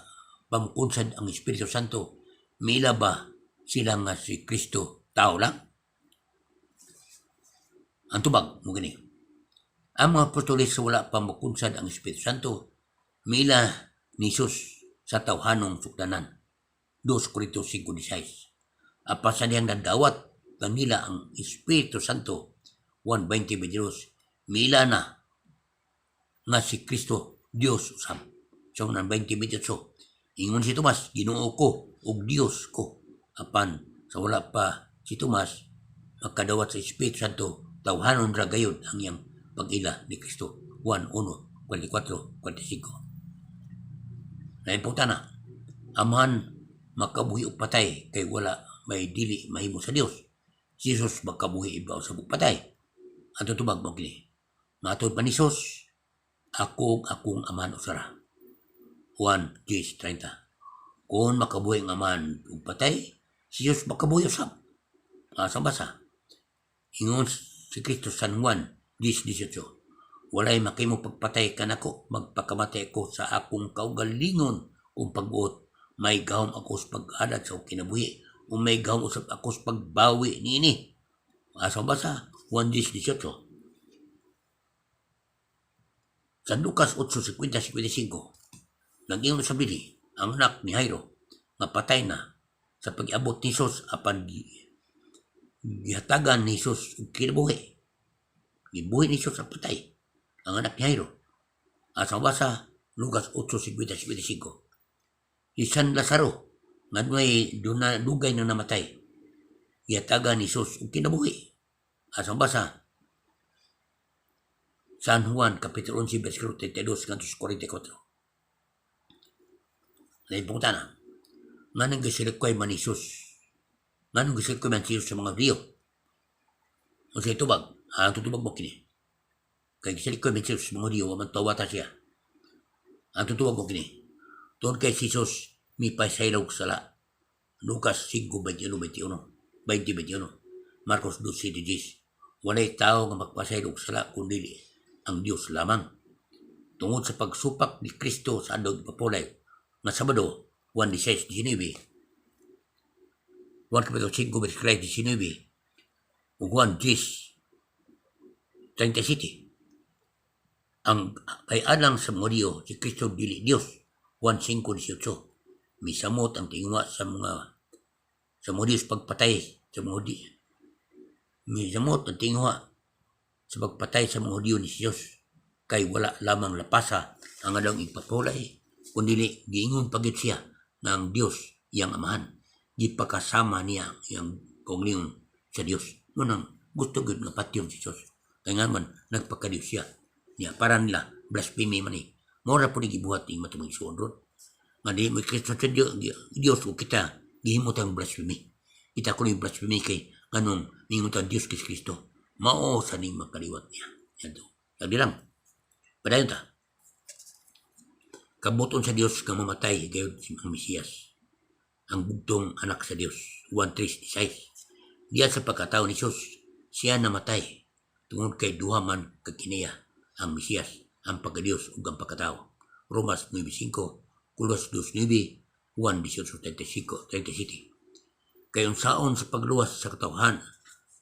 [SPEAKER 1] pamukunsad ang Espiritu Santo, miila ba sila nga si Kristo tao lang? Ang tubag mo gini. Ang mga apostoles wala pa mukunsad ang Espiritu Santo, miila ni Jesus sa tawhanong sukdanan. 2 Corintios 5:16. Apan sa dihang nadawat kanila ang Espiritu Santo, 1:20-22, miila na nga si Kristo Dios usab. So, 20:28, ingon si Tomas, "Ginoo ko ug Dios ko." Apan sa wala pa si Tomas makadawat sa Espiritu Santo, tawhanon ra gayud ang iyang pag-ila ni Kristo. Juan 1, 44, 45. Lain na, Amahan makabuhi og patay kay wala may dili mahimo sa Dios. Si Jesus makabuhi ibaw sa patay. Ang tutubag mo kini. Matod pa ni Jesus, "Ako ug akong Amahan usa ra." Juan 10:30. Kung makabuhi ang Amahan ug patay, si Jesus makabuhi usab. Asa basa? Ingon si Kristo San Juan 10:18. "Walay makimo pagpatay kanako, magpakamatay ako sa akong kaugalingon kung pagbuot. May gahom ako sa pag-alad sa kinabuhi o may gahom usab ako sa pagbawi niini." Asa basa? Juan 10:18. Sa Lucas 8:50-55, nag-ingon sa bili ang anak ni Jairo nga patay na sa pag-abot ni Jesus, apan gihatagan ni Jesus og kinabuhi. Gibuhi ni Jesus ang patay, ang anak ni Jairo. Asa basa? Lucas 8:50-55. Si San Lazaro, nga dunay duna, dugay na namatay, gihatagan ni Jesus og kinabuhi. Asa basa? San Juan, Kapitulo 11, versikulo 32 ngadto sa 44. Lain pangutana, nganong gisilikway man ni Jesus? Nganong gisilikway man si Jesus sa mga Hudiyo? Unsay tubag? Ang tutubag mo kini. Kay gisilikway man si Jesus sa mga Hudiyo, wa man tawata siya. Ang tutubag mo kini. Tungod kay si Jesus mipasaylo og sala. Lucas 5:21, 21, 20:21, Marcos 12:10. Walay tao nga magpasaylo og sala kun dili ang Dios lamang. Tungod sa pagsupak ni Kristo sa adlaw ipapulay nga Sabado, Juan 16:19, Juan Kapitulo 5, versikulo 19, ug Juan 10:37. Ang kay alang sa mga Hudiyo, si Kristo dili Dios. Juan 5:18. Misamot ang tinguha sa mga Hudiyo sa pagpatay sa mga Hudiyo. Misamot ang tinguha sa pagpatay sa mga Hudiyo ni Jesus kay wala lamang lapasa ang adlaw igpapulay kundi giingon pa gyud siya nga ang Dios iyang Amahan, gipakasama niya ang iyang kaugalingon sa Dios. Munang gusto gyud nga patyon si Jesus kay nga man nagpakadiyos siya niya. Para nila blasphemy man ni. Mao ra pud ni gibuhat ning matong igsuon ron nga di mo Kristo sa Dios, Dios ug kita gihimo tang blasphemy. Kita kuno yung blasphemy kay nganong ningon ta Dios kay Kristo. Mao sa ning makaliwat niya yan to. Lagi lang, padayon ta. Kabuton sa Dios nga mamatay gayud si ang Mesiyas, ang bugtong anak sa Dios. 1:36. Diya sa pagkatao ni Jesus, siya namatay tungod kay duha man ka kiniya ang Mesiyas, ang pagka-Dios ug ang pagkatao. Romas 9:5, Colosas 2:9, Juan 18:35, 37. Kay unsaon sa pagluwas sa katawhan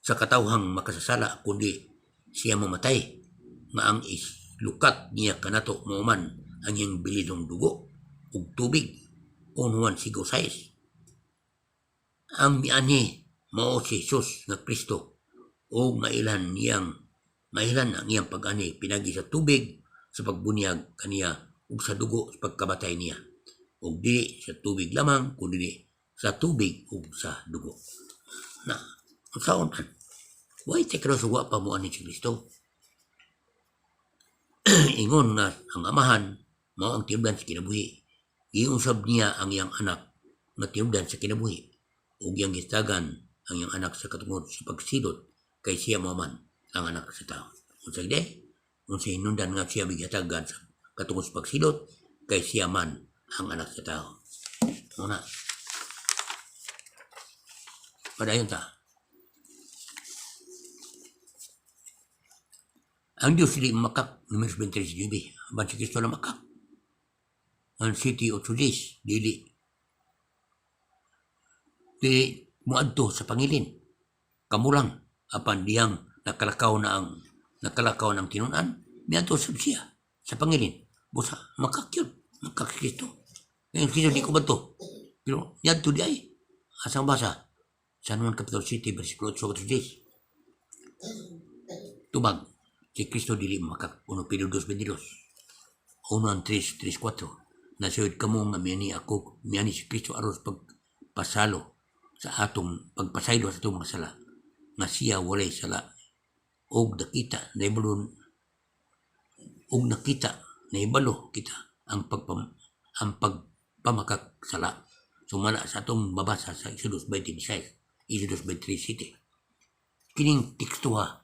[SPEAKER 1] sa katawhang makasasala kundi siya mamatay nga ang islukat niya kanato mao man ang iyang bilinong dugo ug tubig? 1 Juan 5:6. Ang mianhi mao si Jesus nga Kristo o mailan niyang mailan ang iyang pag-anhi pinagi sa tubig sa pagbunyag kaniya ug sa dugo sa pagkabatay niya, ug dili sa tubig lamang kundi sa tubig ug sa dugo. Na unsaon man? Way tekros wa pa mo ani si Kristo. Ingon nga ang Amahan mao ang timblan sa kinabuhi. Giusab niya ang iyang anak. Nga tinubdan sa kinabuhi ug iyang gihatagan ang iyang anak sa katungod sa pagsilot kay siya mao man ang Anak sa Tao. Unsa gid? Unsa hinungdan nga siya gihatagan sa katungod sa pagsilot kay siya man ang Anak sa Tao? Una. Padayon ta. Ang Diyos dili makak, Números 23:9. Apan si Kristo na makak. Ang City of 8:10, dili muadto sa pangilin. Kamulang apan dihang nakalakaw ng tinunan, miadto sab siya sa pangilin. Busa makak yun, makak si Kristo. Ngayon Kristo di ko ba to? Pero niadto di ay. Asang basa? San Juan Kapitulo 7, versikulo 8 10. Tubag, si Kristo dili makak. 1 Pedro 2:22. 1 3, 3, 4. Nasuyod kamo nga miani ako, miani si Kristo aron sa pagpasalo sa atong pagpasaylo sa atong mga sala nga siya walay sala og nakita nahibalo og nakita nahibalo kita ang pagpamakak sala sumala sa atong mabasa sa Exodus 26, Exodus 23:7. Kining tekstuha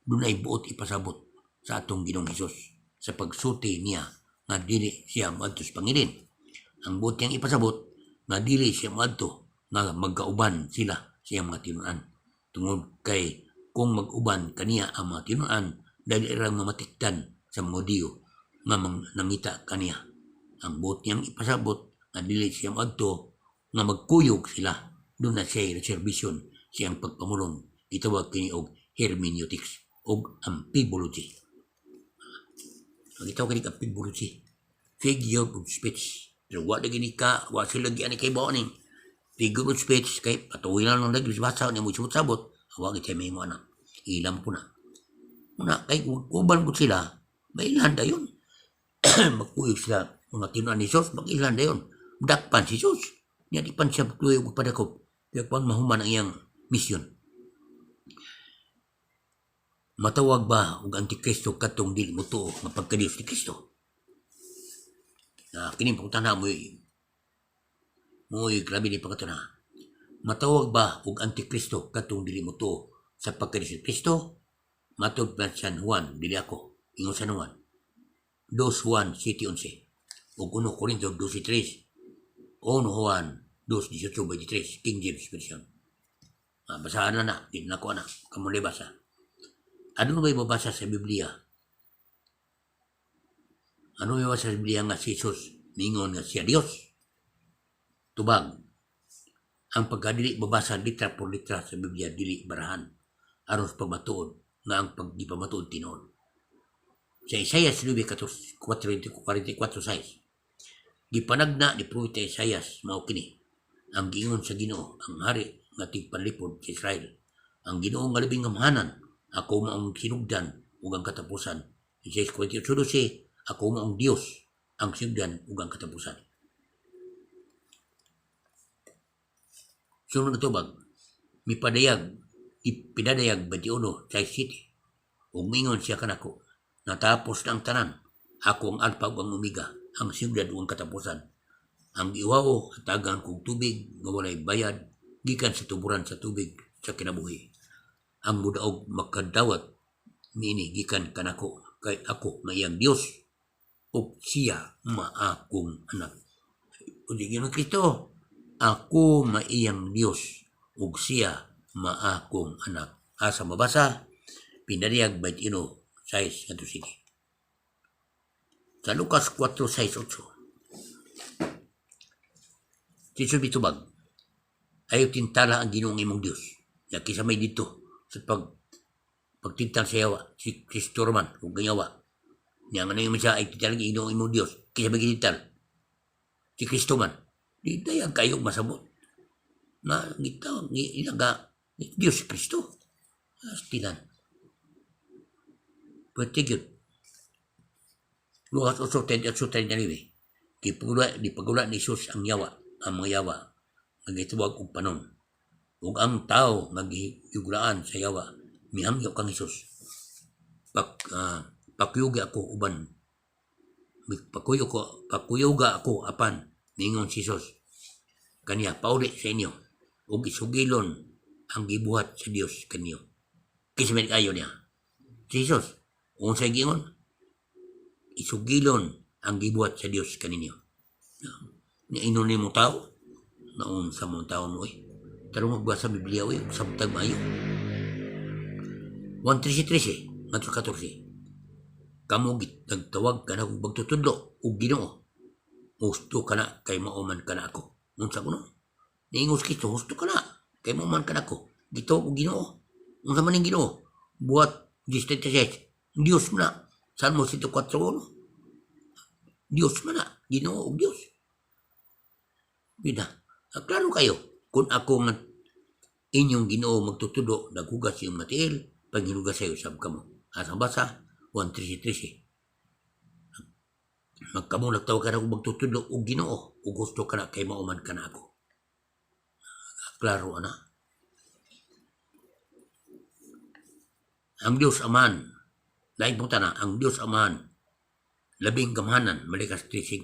[SPEAKER 1] dunay buot ipasabot sa atong Ginoong Hesus sa pagsulti niya nga dili siya moadto sa pangilin. Ang buot niyang ipasabot nga dili siya moadto nga magkauban sila sa iyang mga tinunan. Tungod kay kung mag-uban kaniya ang mga tinunan, dali ra mamatikdan sa mga Hudiyo nga nangita kaniya. Ang buot niyang ipasabot nga dili siya moadto nga magkuyog sila, duna siya reservation siyang pagpamulong. Gitawag kini og hermeneutics og amphibology. Ang gitawag kini amphibology, figure of speech. Pero wa lagi ni ka, wa sila lagi ani kay ning figure of speech kay patuloy lang nang lagi basa ni mo sabot, wa gid siya mahimo ana. Ilam po na. Una kay uban ko sila, mailhan dayon. Magkuyog sila mga tinuan ni Jesus, mag-ilhan dayon. Dakpan si Jesus. Nya di pan siya tuyo magpadakop. Kaya pan mahuman ang iyang misyon. Matawag ba og Antikristo katong dili motuo nga pagkadiyos ni Kristo? Na kining pangutana mo mo'y grabe ni pangutana. Matawag ba og Antikristo katong dili motuo sa pagkadiyos ni Kristo? Matod pa San Juan, dili ako. Ingon San Juan. 2 Juan 7:11 ug 1 Corinto 12:3, 1 Juan 2:18-23, King James Version. Ah, basahan na na, di na ko ana. Kamo basa. Ano ba mabasa sa Biblia? Ano may mabasa sa Biblia nga si Jesus ningon nga siya Dios? Tubag. Ang pagkadili mabasa litra por litra sa Biblia dili barahan aron sa pagmatuod nga ang paggipamatuod tinuod. Sa Isaias 9:44-6, gipanagna ni Propeta Isaias mao kini ang giingon sa Ginoo, ang hari nga tigpanlipod sa Israel. Ang Ginoo nga labing gamhanan, ako maong sinugdan ug ang katapusan. Isaias 48:12, ako maong Dios, ang sinugdan ug ang katapusan. Sunod na tubag, mipadayag, ipinadayag 21:6-7. Ug mingon siya kanako, natapos na ang tanan. Ako ang Alpha ug ang Omega, ang sinugdan ug ang katapusan. Ang giuhaw, hatagan kog tubig nga walay bayad gikan sa tuburan sa tubig sa kinabuhi. Ang mudaog makadawat niini gikan kanako kay ako maiyang Dios ug siya maakong anak. O di Ginoong Kristo, ako maiyang Dios ug siya maakong anak. Asa mabasa? Pinadayag 21:6 ngadto 7. Sa Lucas 4:6-8. Si Jesus mitubag, "Ayaw tintala ang Ginoong imong Dios." Ya kisa may dito sa pagtintal sa yawa, si Kristo raman ug ang yawa. Niya nga na siya ay tintal ang Ginoong imong Dios. Kisa may gitintal. Si Kristo man. Di dayag kayo masabot. Na gitaw, ilaga Diyos si Kristo. Astilan. Pwede yun. Lucas 8, 38, 39. Gipagula ni Jesus ang yawa, ang mga yawa, nga gitawag og panon. Ug ang tao nga gihigulaan sa yawa, mihangyo kang Jesus. Pakuyugi ako uban. Pakuyo ko, pakuyoga ako apan, ningon si Jesus. Kaniya pauli sa inyo ug isugilon ang gibuhat sa Dios kanyo. Kinsa may ayo niya? Jesus. Unsay giingon? Isugilon ang gibuhat sa Dios kaninyo. Niinon nimo tao, naunsa mo tao mo eh. Tarong magbasa sa Biblia oy, sabtag maayo. 1:13 ngadto 14. Kamo nagtawag kana og magtutudlo og Ginoo. Husto kana kay mao man kana ako. Unsa kuno? Niingon si Kristo, husto kana kay mao man kana ako. Gitawag og Ginoo. Unsa man ning Ginoo? Buhat 10:36. Dios man na. Salmo 104:1. Dios man na. Ginoo og Dios. Bida. Ah, klaro kayo. Kung ako nga inyong Ginoo magtutudlo, naghugas iyong matiil, paghinugas sayo sab kamo. Asa basa 1:13. Magkamo nagtawag ka na kung magtutudlo og Ginoo, ug gusto ka na kay mao man ka na ako. Klaro ana. Ang Dios Amahan, laing punta na, ang Dios Amahan, labing gamhanan, Malakas 3:5,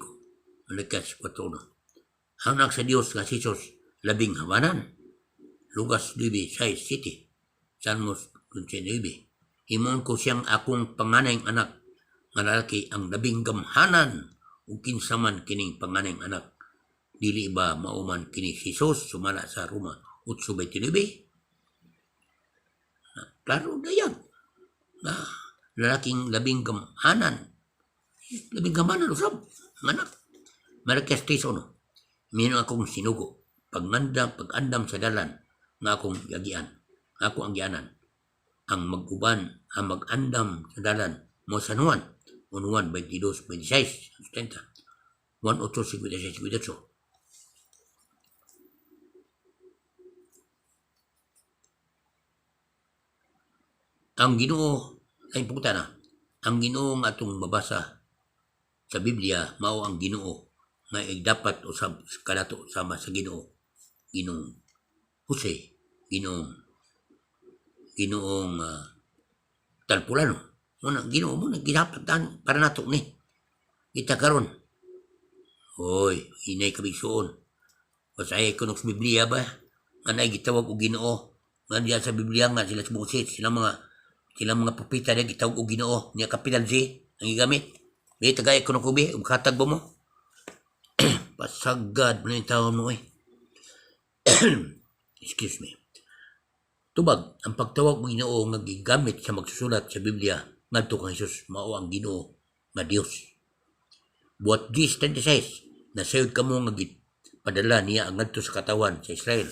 [SPEAKER 1] Malakas 4:1. Ang anak sa Dios nga si Jesus, labing hamanan, Lucas 9:6-7, Salmos 29. Himon ko siyang akong panganayng anak nga lalaki ang labing gamhanan ug kinsa man kining panganayng anak, dili ba mao man kini si Jesus sumala sa Roma 8:29? Klaro na yan. Na lalaking labing gamhanan. Labing gamhanan usab ang anak. Malakias 3:1. Mino akong sinugo pagngandam pag-andam sa dalan nga akong giagian, ako ang gianan. Ang mag-uban, ang mag-andam sa dalan mo sa Juan, 1 22, 26, 70, 1 8, 56, 58. Ang Ginoo ay punta na. Ang Ginoo nga atong mabasa sa Biblia mao ang Ginoo nga dapat usab kanato sama sa Ginoo. Ginoong Jose, Ginoong Talpulano. Muna Ginoo mo na ginapat para nato ni. Kita karon. Hoy, hinay kabigsuon. Basay ko sa Biblia ba? Nga naay gitawag og Ginoo. Nga diyan sa Biblia nga sila sa Moses, sila mga propeta na gitawag og Ginoo, niya capital G ang gigamit. Bi tagay ko kubi ug hatag ba mo? Pasagad mo na yung taon mo eh. Excuse me. Tubag, ang pagtawag mo Ginoo nga gigamit sa magsusulat sa Biblia ngadto kang Hesus mao ang Ginoo nga Dios. Buhat 10:36, nasayod kamo nga gipadala niya ang ngadto sa katawan sa Israel.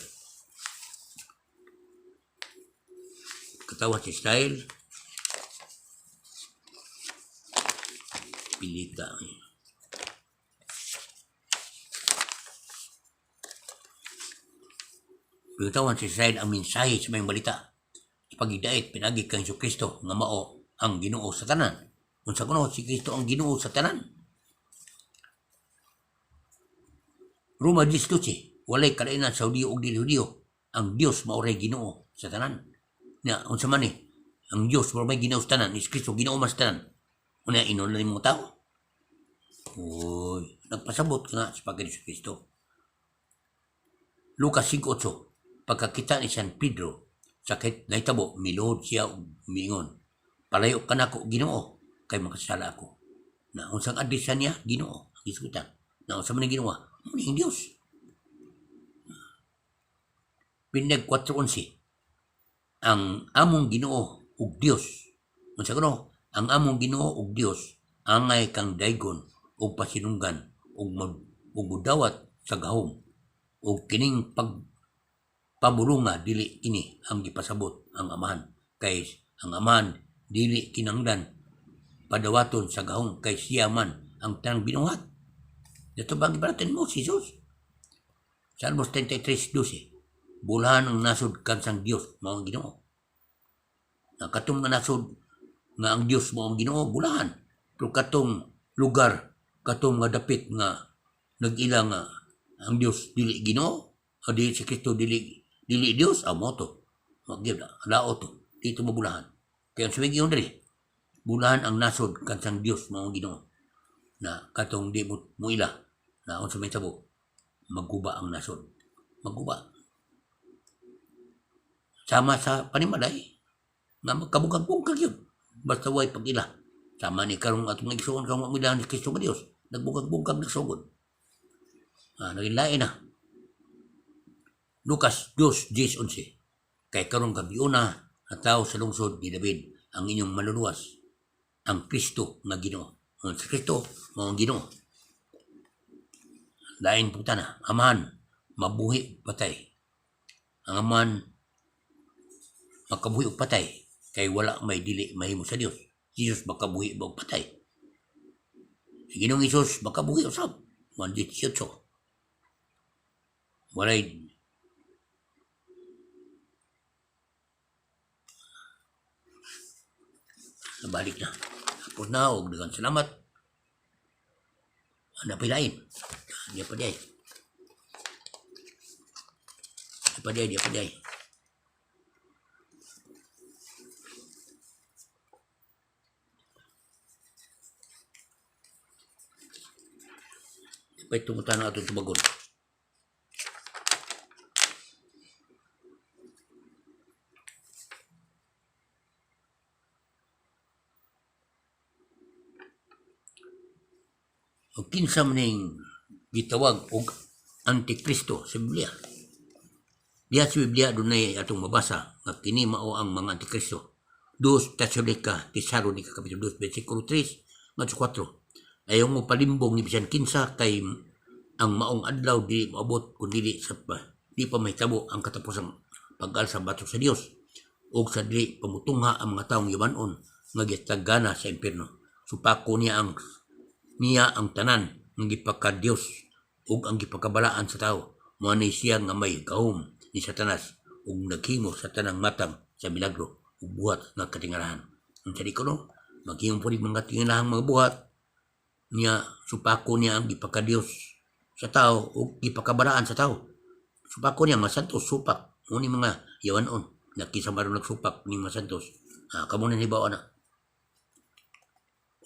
[SPEAKER 1] Katawan sa Israel. Pilita. Pinatawan sa Israel ang mensahe sa mayong balita. Sa pagidait, pinagi kang Hesus Kristo nga mao ang Ginoo sa tanan. Unsa kuno si Kristo ang Ginoo sa tanan. Roma 10:12, walay kalainan sa Hudiyo ug dili Hudiyo. Ang Dios mao ray Ginoo sa tanan. Nya unsa man ni? Ang Dios mao may Ginoo sa tanan, ni Kristo Ginoo man sa tanan. Unya inon na nimo tao. Uy, nagpasabot ka nga sa pagka ni Kristo. Lucas 5:8, pagkakita ni San Pedro sa kahit nahitabo, miluhod siya og miingon, palayo ka nako Ginoo kay makasala ako. Na unsang address niya? Ginoo ang gisgutan. Na unsa man ang Ginoo? Mo ni ang Dios. Pinag 4:11, ang among Ginoo ug Dios. Unsa kuno? Ang among Ginoo ug Dios angay kang daygon ug pasinunggan ug ug mudawat sa gahom ug kining pag pabulunga dili kini ang gipasabot ang Amahan, kay ang Amahan dili kinahanglan padawaton sa gahom kay siya man ang tanang binuhat. Dito ba ang gibaratin mo si Jesus? Salmos 33:12, bulahan ang nasod kansang Dios mao ang Ginoo. Na katong nga nasod nga ang Dios mao ang Ginoo, bulahan. Pero katong lugar, katong nga dapit nga nag-ila nga ang Dios dili Ginoo, o dili si Kristo dili dili Dios, amo to. Magyud lao to, dito mabulahan. Kaya ang sumigi diri, bulahan ang nasod kansang Dios mao ang Ginoo. Na katong di mo ila, na unsa may tabo, magguba ang nasod. Maguba. Sama sa panimalay nga magkabungkag-bungkag yun. Basta way pag-ila. Sama ni karong atong igsuon kang mamila ni Kristo nga Dios. Nagbungkag-bungkag, nagsugod. Naging lain na. Lucas 2:10-11. Kay karong gabiuna natawo sa lungsod ni David ang inyong manluluwas, ang Kristo nga Ginoo. Ang si Kristo mao ang Ginoo. Lain po na, Amahan, mabuhi ug patay. Ang Amahan makabuhi og patay kay wala may dili mahimo sa Dios. Jesus makabuhi ba og patay? Si Ginoong Hesus makabuhi usab. Juan 18. Walay nabalik na. Tapos na og daghang salamat. Ana pa lain. Dia pa diay. Dia pa diay, dia pa diay. Di pa itong na atong tubagon. O kinsa man ning gitawag og Antikristo sa Biblia? Diha sa Biblia dunay atong mabasa nga kini mao ang mga Antikristo. 2 Tesalonica kapitulo 2 versikulo 3 ngadto 4. Ayaw mo palimbong ni bisan kinsa kay ang maong adlaw dili moabot kun dili sa di pa mahitabo ang katapusang pag-alsa batok sa Dios ug sa dili pamutungha ang mga taong yaman-on nga gitagana sa impierno. Supako niya ang tanan nga gipakadiyos ug ang gipakabalaan sa tawo. Mao ni siya nga may gahom ni Satanas ug naghimo sa tanang matang sa milagro ug buhat nga katingalahan. Unsa di kuno? Maghimo po mga tingalahang mga buhat niya, supako niya ang gipakadiyos sa tao ug gipakabalaan sa tao. Supako niya mga santos, supak. Mao ni mga yawanon nakisa maron nagsupak ni mga santos. Kamo na hibaw na.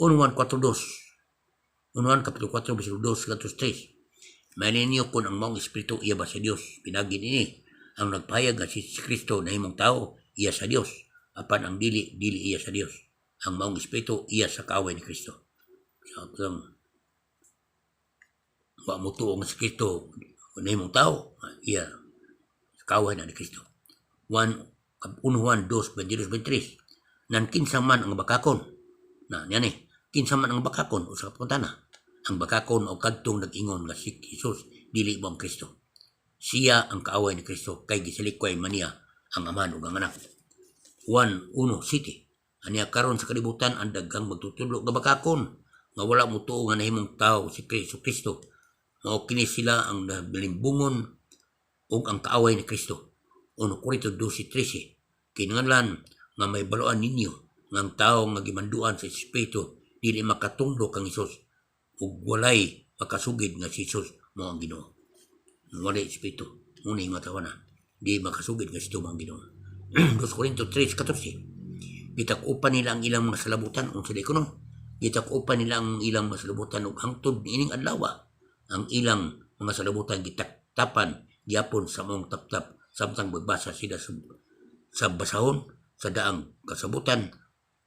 [SPEAKER 1] 1:4-2. 1 Kapitulo 4, versikulo 2 ngadto 3. May ninyo kung ang maong espiritu iya ba sa Dios. Pinagi niini ang nagpahayag nga si Kristo nahimong tao iya sa Dios. Apan ang dili, dili iya sa Dios. Ang maong espiritu iya sa kaaway ni Kristo. So, kung wa mo tuo nga si Kristo nahimong tao, iya kaaway na ni Kristo. 1 1 Juan 2, 22, 23. Nan kinsa man ang bakakon. Na, yan eh. Kinsa man ang bakakon usa ka pangutana. Ang bakakon o kadtong nag-ingon nga si Jesus dili mo ang Kristo. Siya ang kaaway ni Kristo kay gisalikway man niya ang Amahan ug ang Anak. 1:1 City. Aniya karon sa kalibutan ang daghang magtutudlo nga bakakon nga wala mo tuo nga nahimong tao si Kristo Kristo. Mao kini sila ang nabilimbungon ug ang kaaway ni Kristo. 1 Corinto 12:13. Kinahanglan nga may baluan ninyo nga ang tawo nga gimanduan sa Espiritu dili makatunglo kang Hesus ug walay makasugid nga si Hesus mao ang Ginoo. Walay Espiritu, muna yung matawa na, di makasugid nga si Hesus mao ang Ginoo. 2 Corinto 3:14. Gitak-upan nila ang ilang mga salabutan, unsa di kuno? Gitak-upan nila ang ilang mga salabutan ug hangtod niining adlaw ang ilang mga salabutan gitaktapan gyapon sa maong taptap samtang magbasa sila sa basahon sa daang kasabutan.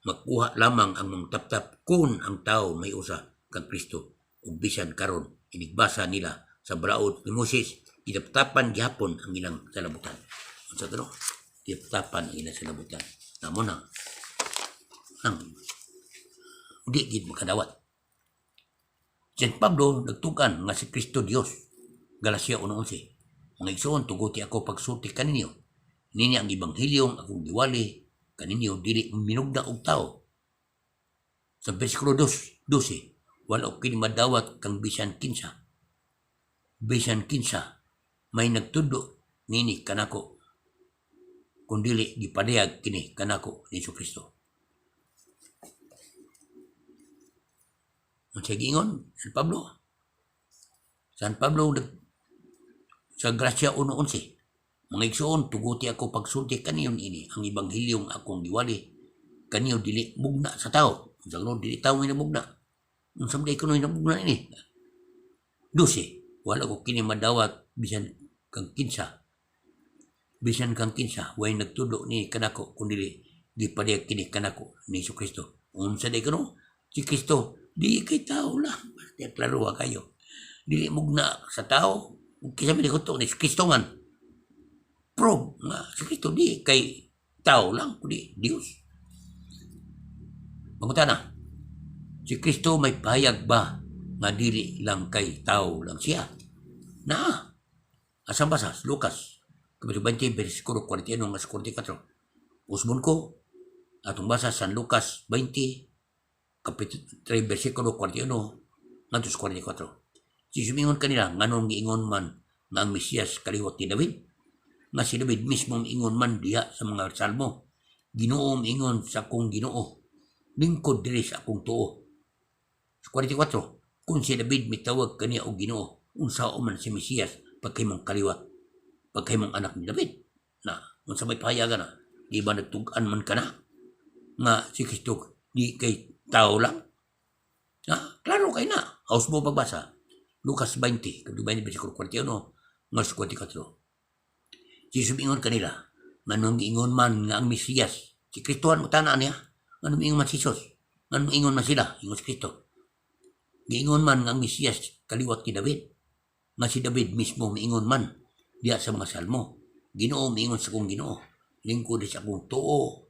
[SPEAKER 1] Makuha lamang ang mga taptap kung ang tao may usa kang Kristo ug bisan karon inigbasa nila sa balaod ni Moses, gitaptapan gihapon ang ilang salabutan. Unsa to? Gitaptapan ang ilang salabutan. Namo na nang di gid makadawat. San Pablo nagtugan nga si Kristo Dios. Galacia 1:11. Mga igsoon, tuguti ako pagsulti kaninyo. Nini ang ebanghilyong akong giwali kaninyo dili minugna og tao. Sa versikulo 2, 12, wala og kini madawat kang bisan kinsa. Bisan kinsa may nagtudlo nini kanako kun dili gipadayag kini kanako ni Hesus Kristo. Unsa giingon San Pablo? San Pablo sa Galacia 1:11. Mga igsoon, tuguti ako pagsulti kaniyon ini ang ebanghilyong akong giwali kaniyo dili mugna sa tao. Unsa gano dili tao nga mugna? Unsa man kuno mugna ini? 12. Wala ko kini madawat bisan Kang kinsa, bisan kang kinsa, way nagtudlo ni kanako kundi gipadayag kini kanako ni Hesus Kristo. Unsa day kuno? Si Kristo di kay tao lang. Basta klaro kayo. Dili mugna sa tao. Kinsa man kuto ni Kristo man. Prove nga si Kristo di kay tao lang kundi Dios. Pangutana, si Kristo may pahayag ba nga dili lang kay tao lang siya? Naa. Asang basa? Lucas kapitulo 20, versikulo 41 hanggang 44. Usbon ko, atong basa San Lucas 20, kapitulo 3, versikulo 41 ngadto sa 44. Si sumingon kanila, nganong giingon man nga ang Mesiyas kaliwat ni David? Nga si David mismo ingon man diha sa mga salmo, "Ginoo ingon sa akong Ginoo, lingkod diri sa akong tuo." 44. Kung si David mitawag kaniya og Ginoo, unsa man si Mesiyas pagkahimong kaliwat, pagkahimong anak ni David? Na, unsa may pahayagan na? Di ba nagtug-an man ka na? Nga si Kristo di kay tao lang? Na, klaro kay na. Haus mo pagbasa. Lucas 20, kapitulo 20, versikulo 41, ngadto sa 44. Jesus ingon kanila, nganong giingon man nga ang Mesiyas, si Kristo ang utana niya, nganong ingon man si Jesus, nganong ingon man sila, ingon si Kristo. Giingon man nga ang Mesiyas kaliwat ni David, nga si David mismo miingon man diha sa mga salmo, "Ginoo miingon sa akong Ginoo, lingkod sa akong tuo."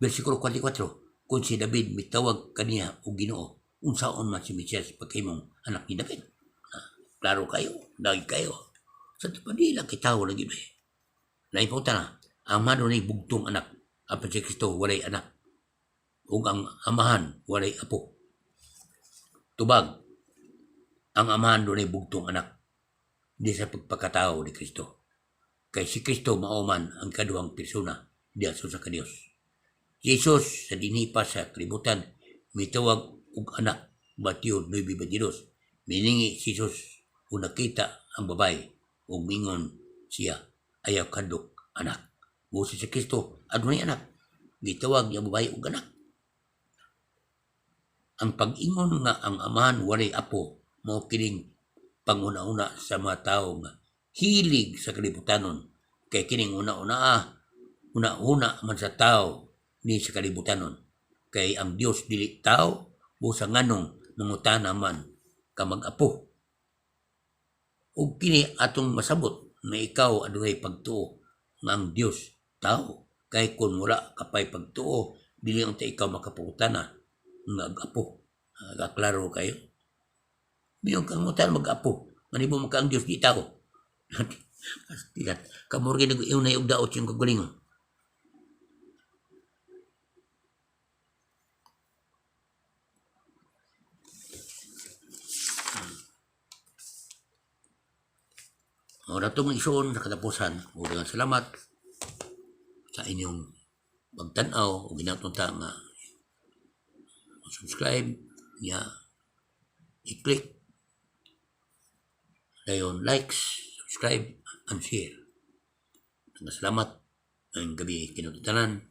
[SPEAKER 1] Versikulo 44, kung si David mitawag kaniya og Ginoo, unsaon man si Mesiyas pagkahimong anak ni David? Ah, klaro kayo, dagi kayo. Sa di lang kitaw lagi ba? Lain po na, ang dunay bugtong anak, apan si Kristo walay anak, ug ang amahan walay apo. Tubag, ang amahan dunay bugtong anak, di sa pagpakatao ni Kristo. Kay si Kristo mao man ang kaduhang persona diha sa usa ka Dios. Jesus sa dinhi pa sa kalibutan mitawag og anak, Mateo 9:22. Miningi si Jesus ug nakita ang babae ug mingon siya, "Ayaw kadlok, anak." Busa si Kristo adunay anak. Gitawag niya babae og anak. Ang pag-ingon nga ang amahan walay apo mao kining panguna-una sa mga tawo nga hilig sa kalibutanon, kay kining una-una una-una man sa tao ni sa kalibutanon, kay ang Dios dili tao, busa nganong mangutana man ka mag-apo? Ug kini atong masabot nga ikaw adunay pagtuo nga ang Dios tao, kay kun wala ka pay pagtuo, dili unta ikaw makapangutana nga apo. Klaro kayo. Miyon kang ngutan mag-apo. Manibo mo ka ang Diyos di tao. Pastilan. Kamurgi nag-iunay og daot yung kagalingon. Ora itong isuon sa katapusan. O daghang salamat sa inyong pagtanaw o ginatunta nga subscribe niya, i-click dayon likes, subscribe, and share. Salamat ang gabi kinatutanan.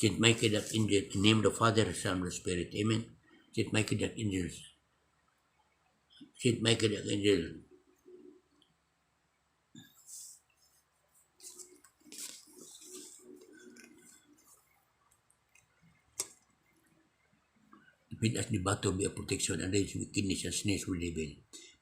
[SPEAKER 1] Saint Michael the Archangel, in the name of the Father, Son, and the Spirit. Amen. Saint Michael the Archangel, Saint Michael the Archangel, defend us in the battle, be a protection and against wickedness and snares of the devil.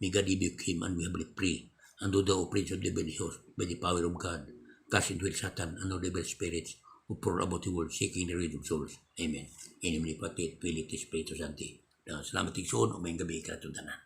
[SPEAKER 1] May God rebuke him, and we humbly pray. And do thou, O Prince of Devil host, by the power of God, cast into hell Satan and all devil spirits who prowl about the world seeking the ruin of souls. Amen. In nomine Patris, Filii, Spiritus Sancti. Salamat, igsoon, o maayong gabi kanato tanan.